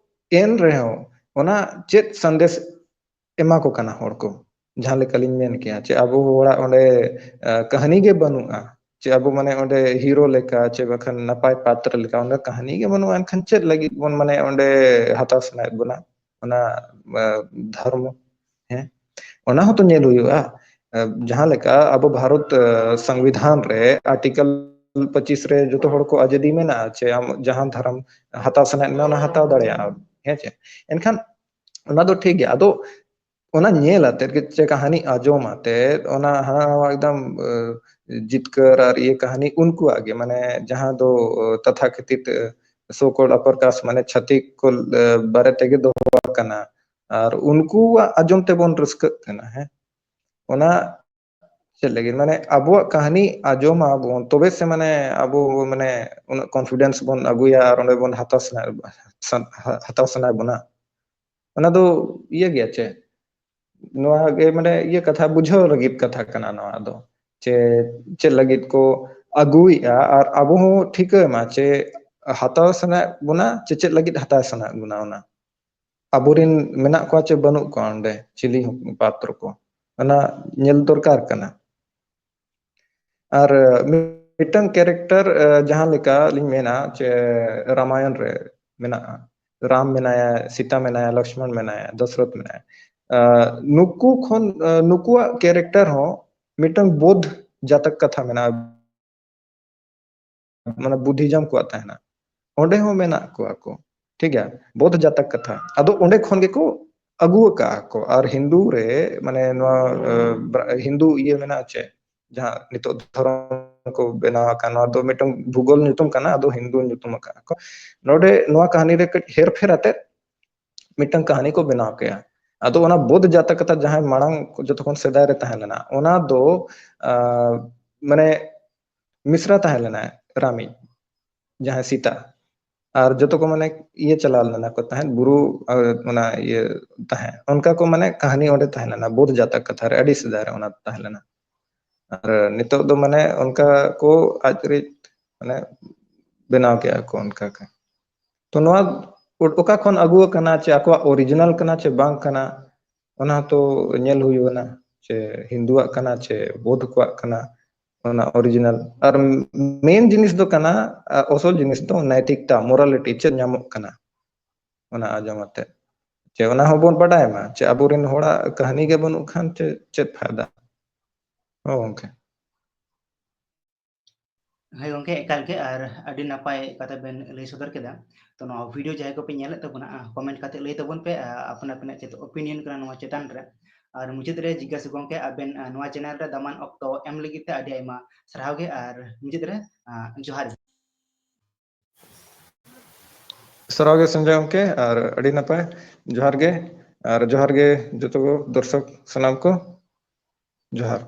ᱮᱱ ᱨᱮᱦᱚᱸ ᱚᱱᱟ ᱪᱮᱫ ᱥᱟᱸᱫᱮᱥ ᱮᱢᱟ ᱠᱚ ᱠᱟᱱᱟ ᱦᱚᱲ ᱠᱚ, ᱡᱟᱦᱟᱸ ᱞᱮᱠᱟᱞᱤᱧ ᱢᱮᱱ ᱠᱮᱜᱼᱟ ᱪᱮ ᱟᱵᱚ ᱦᱚᱲᱟᱜ ᱚᱸᱰᱮ ᱠᱟᱹᱦᱱᱤ ᱜᱮ ᱵᱟᱹᱱᱩᱜᱼᱟ, ᱪᱮ ᱟᱵᱚ ᱢᱟᱱᱮ ᱚᱸᱰᱮ ᱦᱤᱨᱳ ᱞᱮᱠᱟ ᱪᱮ ᱵᱟᱠᱷᱟᱱ ᱱᱟᱯᱟᱭ ᱯᱟᱛᱨ ᱞᱮᱠᱟ ᱚᱸᱰᱮ ᱠᱟᱹᱦᱱᱤ ᱜᱮ ᱵᱟᱹᱱᱩᱜᱼᱟ, ᱮᱱᱠᱷᱟᱱ ᱪᱮᱫ ᱞᱟᱹᱜᱤᱫ ᱵᱚᱱ ᱢᱟᱱᱮ ᱚᱸᱰᱮ ᱦᱟᱛᱟᱣ ᱥᱟᱱᱟᱭᱮᱫ ᱵᱚᱱᱟ ᱚᱱᱟ ᱫᱷᱚᱨᱢᱚ? ᱦᱮᱸ, ᱚᱱᱟ ᱦᱚᱸᱛᱚ ᱧᱮᱞ ᱦᱩᱭᱩᱜᱼᱟ᱾ ᱡᱟᱦᱟᱸ ᱞᱮᱠᱟ ᱟᱵᱚ ᱵᱷᱟᱨᱚᱛ ᱥᱚᱝᱵᱤᱫᱷᱟᱱ ᱨᱮ ᱟᱨᱴᱤᱠᱮᱞ ᱯᱚᱸᱪᱤᱥ ᱨᱮ ᱡᱚᱛᱚ ᱦᱚᱲ ᱠᱚ ᱟᱡᱟᱫᱤ ᱢᱮᱱᱟᱜᱼᱟ, ᱪᱮ ᱟᱢ ᱡᱟᱦᱟᱸ ᱫᱷᱚᱨᱚᱢ ᱦᱟᱛᱟᱣ ᱥᱟᱱᱟᱭᱮᱫ ᱢᱮᱭᱟ ᱚᱱᱟ ᱦᱟᱛᱟᱣ ᱫᱟᱲᱮᱭᱟᱜᱼᱟ, ᱦᱮᱸ ᱪᱮ? ᱮᱱᱠᱷᱟᱱ ᱚᱱᱟ ᱫᱚ ᱴᱷᱤᱠ ᱜᱮᱭᱟ᱾ ᱟᱫᱚ ᱚᱱᱟ ᱧᱮᱞ ᱟᱛᱮᱫ ᱜᱮ ᱪᱮ ᱠᱟᱹᱦᱱᱤ ᱟᱸᱡᱚᱢ ᱟᱛᱮᱫ ᱚᱱᱟ ᱦᱟᱱᱟ ᱱᱟᱣᱟ ᱮᱠᱫᱚᱢ ᱡᱤᱛᱠᱟᱹᱨ ᱟᱨ ᱤᱭᱟᱹ ᱠᱟᱹᱦᱱᱤ ᱩᱱᱠᱩᱣᱟᱜ ᱜᱮ, ᱢᱟᱱᱮ ᱡᱟᱦᱟᱸ ᱫᱚ ᱛᱟᱛᱷᱟᱠᱤᱛᱤᱛ so called upper caste ᱢᱟᱱᱮ ᱪᱷᱟᱹᱛᱤᱠ ᱠᱚ ᱵᱟᱨᱮ ᱛᱮᱜᱮ ᱫᱚᱦᱚ ᱟᱠᱟᱱᱟ, ᱟᱨ ᱩᱱᱠᱩᱣᱟᱜ ᱟᱸᱡᱚᱢ ᱛᱮᱵᱚᱱ ᱨᱟᱹᱥᱠᱟᱹᱜ ᱠᱟᱱᱟ᱾ ᱦᱮᱸ, ᱚᱱᱟ ᱪᱮᱫ ᱞᱟᱹᱜᱤᱫ? ᱢᱟᱱᱮ ᱟᱵᱚᱣᱟᱜ ᱠᱟᱹᱦᱱᱤ ᱟᱸᱡᱚᱢ ᱟᱵᱚᱱ, ᱛᱚᱵᱮ ᱥᱮ ᱢᱟᱱᱮ ᱟᱵᱚ ᱢᱟᱱᱮ ᱩᱱᱟᱹᱜ ᱠᱚᱱᱯᱷᱤᱰᱮᱱᱥ ᱵᱚᱱ ᱟᱹᱜᱩᱭᱟ ᱟᱨ ᱚᱸᱰᱮ ᱵᱚᱱ ᱦᱟᱛᱟᱣ ᱥᱟᱱᱟ, ᱦᱟᱛᱟᱣ ᱥᱟᱱᱟ ᱵᱚᱱᱟ᱾ ᱚᱱᱟ ᱫᱚ ᱤᱭᱟᱹ ᱜᱮᱭᱟ ᱪᱮ? ᱱᱚᱣᱟ ᱜᱮ ᱢᱟᱱᱮ ᱤᱭᱟᱹ ᱠᱟᱛᱷᱟ, ᱵᱩᱡᱷᱟᱹᱣ ᱞᱟᱹᱜᱤᱫ ᱠᱟᱛᱷᱟ ᱠᱟᱱᱟ ᱱᱚᱣᱟ ᱫᱚ, ᱪᱮ ᱪᱮᱫ ᱞᱟᱹᱜᱤᱫ ᱠᱚ ᱟᱹᱜᱩᱭᱮᱫᱼᱟ᱾ ᱟᱨ ᱟᱵᱚ ᱦᱚᱸ ᱴᱷᱤᱠᱟᱹᱭ ᱢᱟ ᱪᱮ ᱦᱟᱛᱟᱣ ᱥᱟᱱᱟᱭᱮᱫ ᱵᱚᱱᱟ ᱪᱮ ᱪᱮᱫ ᱞᱟᱹᱜᱤᱫ ᱦᱟᱛᱟᱣ ᱥᱟᱱᱟᱭᱮᱫ ᱵᱚᱱᱟ? ᱚᱱᱟ ᱟᱵᱚᱨᱮᱱ ᱢᱮᱱᱟᱜ ᱠᱚᱣᱟ ᱪᱮ ᱵᱟᱹᱱᱩᱜ ᱠᱚᱣᱟ ᱚᱸᱰᱮ ᱪᱤᱞᱤ ᱯᱟᱛᱨᱚ ᱠᱚ, ᱚᱱᱟ ᱧᱮᱞ ᱫᱚᱨᱠᱟᱨ ᱠᱟᱱᱟ᱾ ᱟᱨ ᱢᱤᱫᱴᱟᱝ ᱠᱮᱨᱮᱠᱴᱟᱨ ᱡᱟᱦᱟᱸ ᱞᱮᱠᱟ ᱞᱤᱧ ᱢᱮᱱᱟ ᱪᱮ ᱨᱟᱢᱟᱭᱚᱱ ᱨᱮ ᱢᱮᱱᱟᱜᱼᱟ, ᱨᱟᱢ ᱢᱮᱱᱟᱭᱟ, ᱥᱤᱛᱟ ᱢᱮᱱᱟᱭᱟ, ᱞᱚᱠᱥᱢᱚᱱ ᱢᱮᱱᱟᱭᱟ, ᱫᱚᱥᱨᱚᱛ ᱢᱮᱱᱟᱭᱟ, ᱱᱩᱠᱩ ᱠᱷᱚᱱ ᱱᱩᱠᱩᱣᱟᱜ ᱠᱮᱨᱮᱠᱴᱟᱨ ᱦᱚᱸ ᱢᱤᱫᱴᱟᱝ ᱵᱳᱫᱷ ᱡᱟᱛᱚᱠ ᱠᱟᱛᱷᱟ ᱢᱮᱱᱟᱜᱼᱟ, ᱢᱟᱱᱮ ᱵᱩᱫᱷᱤᱡᱚᱢ ᱠᱚᱣᱟᱜ ᱛᱟᱦᱮᱱᱟ᱾ ᱚᱸᱰᱮ ᱦᱚᱸ ᱢᱮᱱᱟᱜ ᱠᱚᱣᱟ ᱠᱚ, ᱴᱷᱤᱠ ᱜᱮᱭᱟ, ᱵᱳᱫᱷ ᱡᱟᱛᱚᱠ ᱠᱟᱛᱷᱟ᱾ ᱟᱫᱚ ᱚᱸᱰᱮ ᱠᱷᱚᱱ ᱜᱮᱠᱚ ᱟᱹᱜᱩ ᱟᱠᱟᱫᱼᱟ ᱠᱚ᱾ ᱟᱨ ᱦᱤᱱᱫᱩ ᱨᱮ ᱢᱟᱱᱮ ᱱᱚᱣᱟ ᱦᱤᱱᱫᱩ ᱤᱭᱟᱹ ᱢᱮᱱᱟᱜᱼᱟ ᱪᱮ, ᱡᱟᱦᱟᱸ ᱱᱤᱛᱚᱜ ᱫᱷᱚᱨᱚᱢ ᱠᱚ ᱵᱮᱱᱟᱣ ᱟᱠᱟᱫ, ᱱᱚᱣᱟ ᱫᱚ ᱢᱤᱫᱴᱟᱝ ᱵᱷᱩᱜᱳᱞ ᱧᱩᱛᱩᱢ ᱠᱟᱱᱟ, ᱟᱫᱚ ᱦᱤᱱᱫᱩ ᱧᱩᱛᱩᱢ ᱟᱠᱟᱫᱼᱟ ᱠᱚ᱾ ᱱᱚᱰᱮ ᱱᱚᱣᱟ ᱠᱟᱹᱦᱱᱤ ᱨᱮ ᱠᱟᱹᱡ ᱦᱮᱨᱯᱷᱮᱨ ᱟᱛᱮᱫ ᱢᱤᱫᱴᱟᱝ ᱠᱟᱹᱦᱱᱤ ᱠᱚ ᱵᱮᱱᱟᱣ ᱠᱮᱭᱟ᱾ ᱟᱫᱚ ᱚᱱᱟ ᱵᱳᱫᱷ ᱡᱟᱛᱚᱠ ᱠᱟᱛᱷᱟ ᱡᱟᱦᱟᱸᱭ ᱢᱟᱲᱟᱝ ᱡᱚᱛᱚ ᱠᱷᱚᱱ ᱥᱮᱫᱟᱭ ᱨᱮ ᱛᱟᱦᱮᱸ ᱞᱮᱱᱟ, ᱚᱱᱟ ᱫᱚ ᱢᱟᱱᱮ ᱢᱤᱥᱨᱟ ᱛᱟᱦᱮᱸ ᱞᱮᱱᱟᱭ ᱨᱟᱢᱤᱡ, ᱡᱟᱦᱟᱸᱭ ᱥᱤᱛᱟ, ᱟᱨ ᱡᱚᱛᱚ ᱠᱚ ᱢᱟᱱᱮ ᱤᱭᱟᱹ ᱪᱟᱞᱟᱣ ᱞᱮᱱᱟ ᱠᱚ ᱛᱟᱦᱮᱸᱫ ᱵᱩᱨᱩ, ᱚᱱᱟ ᱤᱭᱟᱹ ᱛᱟᱦᱮᱸ, ᱚᱱᱠᱟ ᱠᱚ ᱢᱟᱱᱮ ᱠᱟᱹᱦᱱᱤ ᱚᱸᱰᱮ ᱛᱟᱦᱮᱸ ᱞᱮᱱᱟ ᱵᱳᱫᱷ ᱡᱟᱛᱚᱠ ᱠᱟᱛᱷᱟ ᱨᱮ, ᱟᱹᱰᱤ ᱥᱮᱫᱟᱭ ᱨᱮ ᱚᱱᱟ ᱛᱟᱦᱮᱸ ᱞᱮᱱᱟ᱾ ᱟᱨ ᱱᱤᱛᱚᱜ ᱫᱚ ᱢᱟᱱᱮ ᱚᱱᱠᱟ ᱠᱚ ᱟᱡ ᱨᱮᱡ ᱢᱟᱱᱮ ᱵᱮᱱᱟᱣ ᱠᱮᱜᱼᱟ ᱠᱚ ᱚᱱᱠᱟ ᱜᱮ᱾ ᱛᱚ ᱱᱚᱣᱟ ᱚᱠᱟ ᱠᱷᱚᱱ ᱟᱹᱜᱩ ᱟᱠᱟᱱᱟ, ᱪᱮ ᱟᱠᱚᱣᱟᱜ ᱚᱨᱤᱡᱤᱱᱟᱞ ᱠᱟᱱᱟ ᱪᱮ ᱵᱟᱝ ᱠᱟᱱᱟ, ᱚᱱᱟ ᱦᱚᱸᱛᱚ ᱧᱮᱞ ᱦᱩᱭᱩᱜᱼᱟ, ᱪᱮ ᱦᱤᱱᱫᱩᱣᱟᱜ ᱠᱟᱱᱟ ᱪᱮ ᱵᱳᱫᱷ ᱠᱚᱣᱟᱜ ᱠᱟᱱᱟ, ᱚᱱᱟ ᱚᱨᱤᱡᱤᱱᱟᱞ᱾ ᱟᱨ ᱢᱮᱱ ᱡᱤᱱᱤᱥ ᱫᱚ ᱠᱟᱱᱟ, ᱟᱥᱚᱞ ᱡᱤᱱᱤᱥ ᱫᱚ ᱱᱟᱭᱛᱤᱠᱛᱟ, ᱢᱚᱨᱟᱞᱤᱴᱤ, ᱪᱮᱫ ᱧᱟᱢᱚᱜ ᱠᱟᱱᱟ ᱚᱱᱟ ᱟᱸᱡᱚᱢ ᱟᱛᱮ, ᱪᱮ ᱚᱱᱟ ᱦᱚᱸᱵᱚᱱ ᱵᱟᱰᱟᱭ ᱢᱟ᱾ ᱪᱮ ᱟᱵᱚᱨᱮᱱ ᱦᱚᱲᱟᱜ ᱠᱟᱹᱦᱱᱤ ᱜᱮ ᱵᱟᱹᱱᱩᱜ ᱠᱷᱟᱱ ᱪᱮ ᱪᱮᱫ ᱯᱷᱟᱭᱫᱟ? ᱦᱚᱸ ᱜᱚᱝᱠᱮ᱾ ᱦᱳᱭ ᱜᱚᱝᱠᱮ, ᱮᱠᱟᱞ ᱜᱮ, ᱟᱨ ᱟᱹᱰᱤ ᱱᱟᱯᱟᱭ ᱠᱟᱛᱷᱟ ᱵᱮᱱ ᱞᱟᱹᱭ ᱥᱚᱫᱚᱨ ᱠᱮᱫᱟ᱾ ᱛᱚ ᱱᱚᱣᱟ ᱵᱷᱤᱰᱤᱭᱳ ᱡᱟᱦᱟᱸᱭ ᱠᱚᱯᱮ ᱧᱮᱞᱮᱫ ᱛᱟᱵᱚᱱᱟ, ᱠᱚᱢᱮᱱᱴ ᱠᱟᱛᱮ ᱞᱟᱹᱭ ᱛᱟᱵᱚᱱ ᱯᱮ ᱟᱯᱱᱟ ᱟᱯᱱᱟᱜ ᱪᱮᱫ ᱚᱯᱤᱱᱤᱭᱚᱱ ᱠᱟᱱᱟ ᱱᱚᱣᱟ ᱪᱮᱛᱟᱱ ᱨᱮ᱾ ᱟᱨ ᱢᱩᱪᱟᱹᱫ ᱨᱮ ᱡᱤᱜᱽᱜᱟᱥ ᱜᱚᱝᱠᱮ, ᱟᱵᱮᱱ ᱱᱚᱣᱟ ᱪᱮᱱᱮᱞ ᱨᱮ ᱫᱟᱢᱟᱱ ᱚᱠᱛᱚ ᱮᱢ ᱞᱟᱹᱜᱤᱫ ᱛᱮ ᱟᱹᱰᱤ ᱟᱭᱢᱟ ᱥᱟᱨᱦᱟᱣ ᱜᱮ, ᱟᱨ ᱢᱩᱪᱟᱹᱫ ᱨᱮ ᱡᱚᱦᱟᱨ ᱜᱮ᱾ ᱥᱟᱨᱦᱟᱣ ᱜᱮ ᱥᱚᱧᱡᱚᱭ ᱜᱚᱝᱠᱮ, ᱟᱨ ᱟᱹᱰᱤ ᱱᱟᱯᱟᱭ᱾ ᱡᱚᱦᱟᱨ ᱜᱮ, ᱟᱨ ᱡᱚᱦᱟᱨ ᱜᱮ ᱡᱚᱛᱚ ᱠᱚ ᱫᱚᱨᱥᱚᱠ ᱥᱟᱱᱟᱢ ᱠᱚ, ᱡᱚᱦᱟᱨ᱾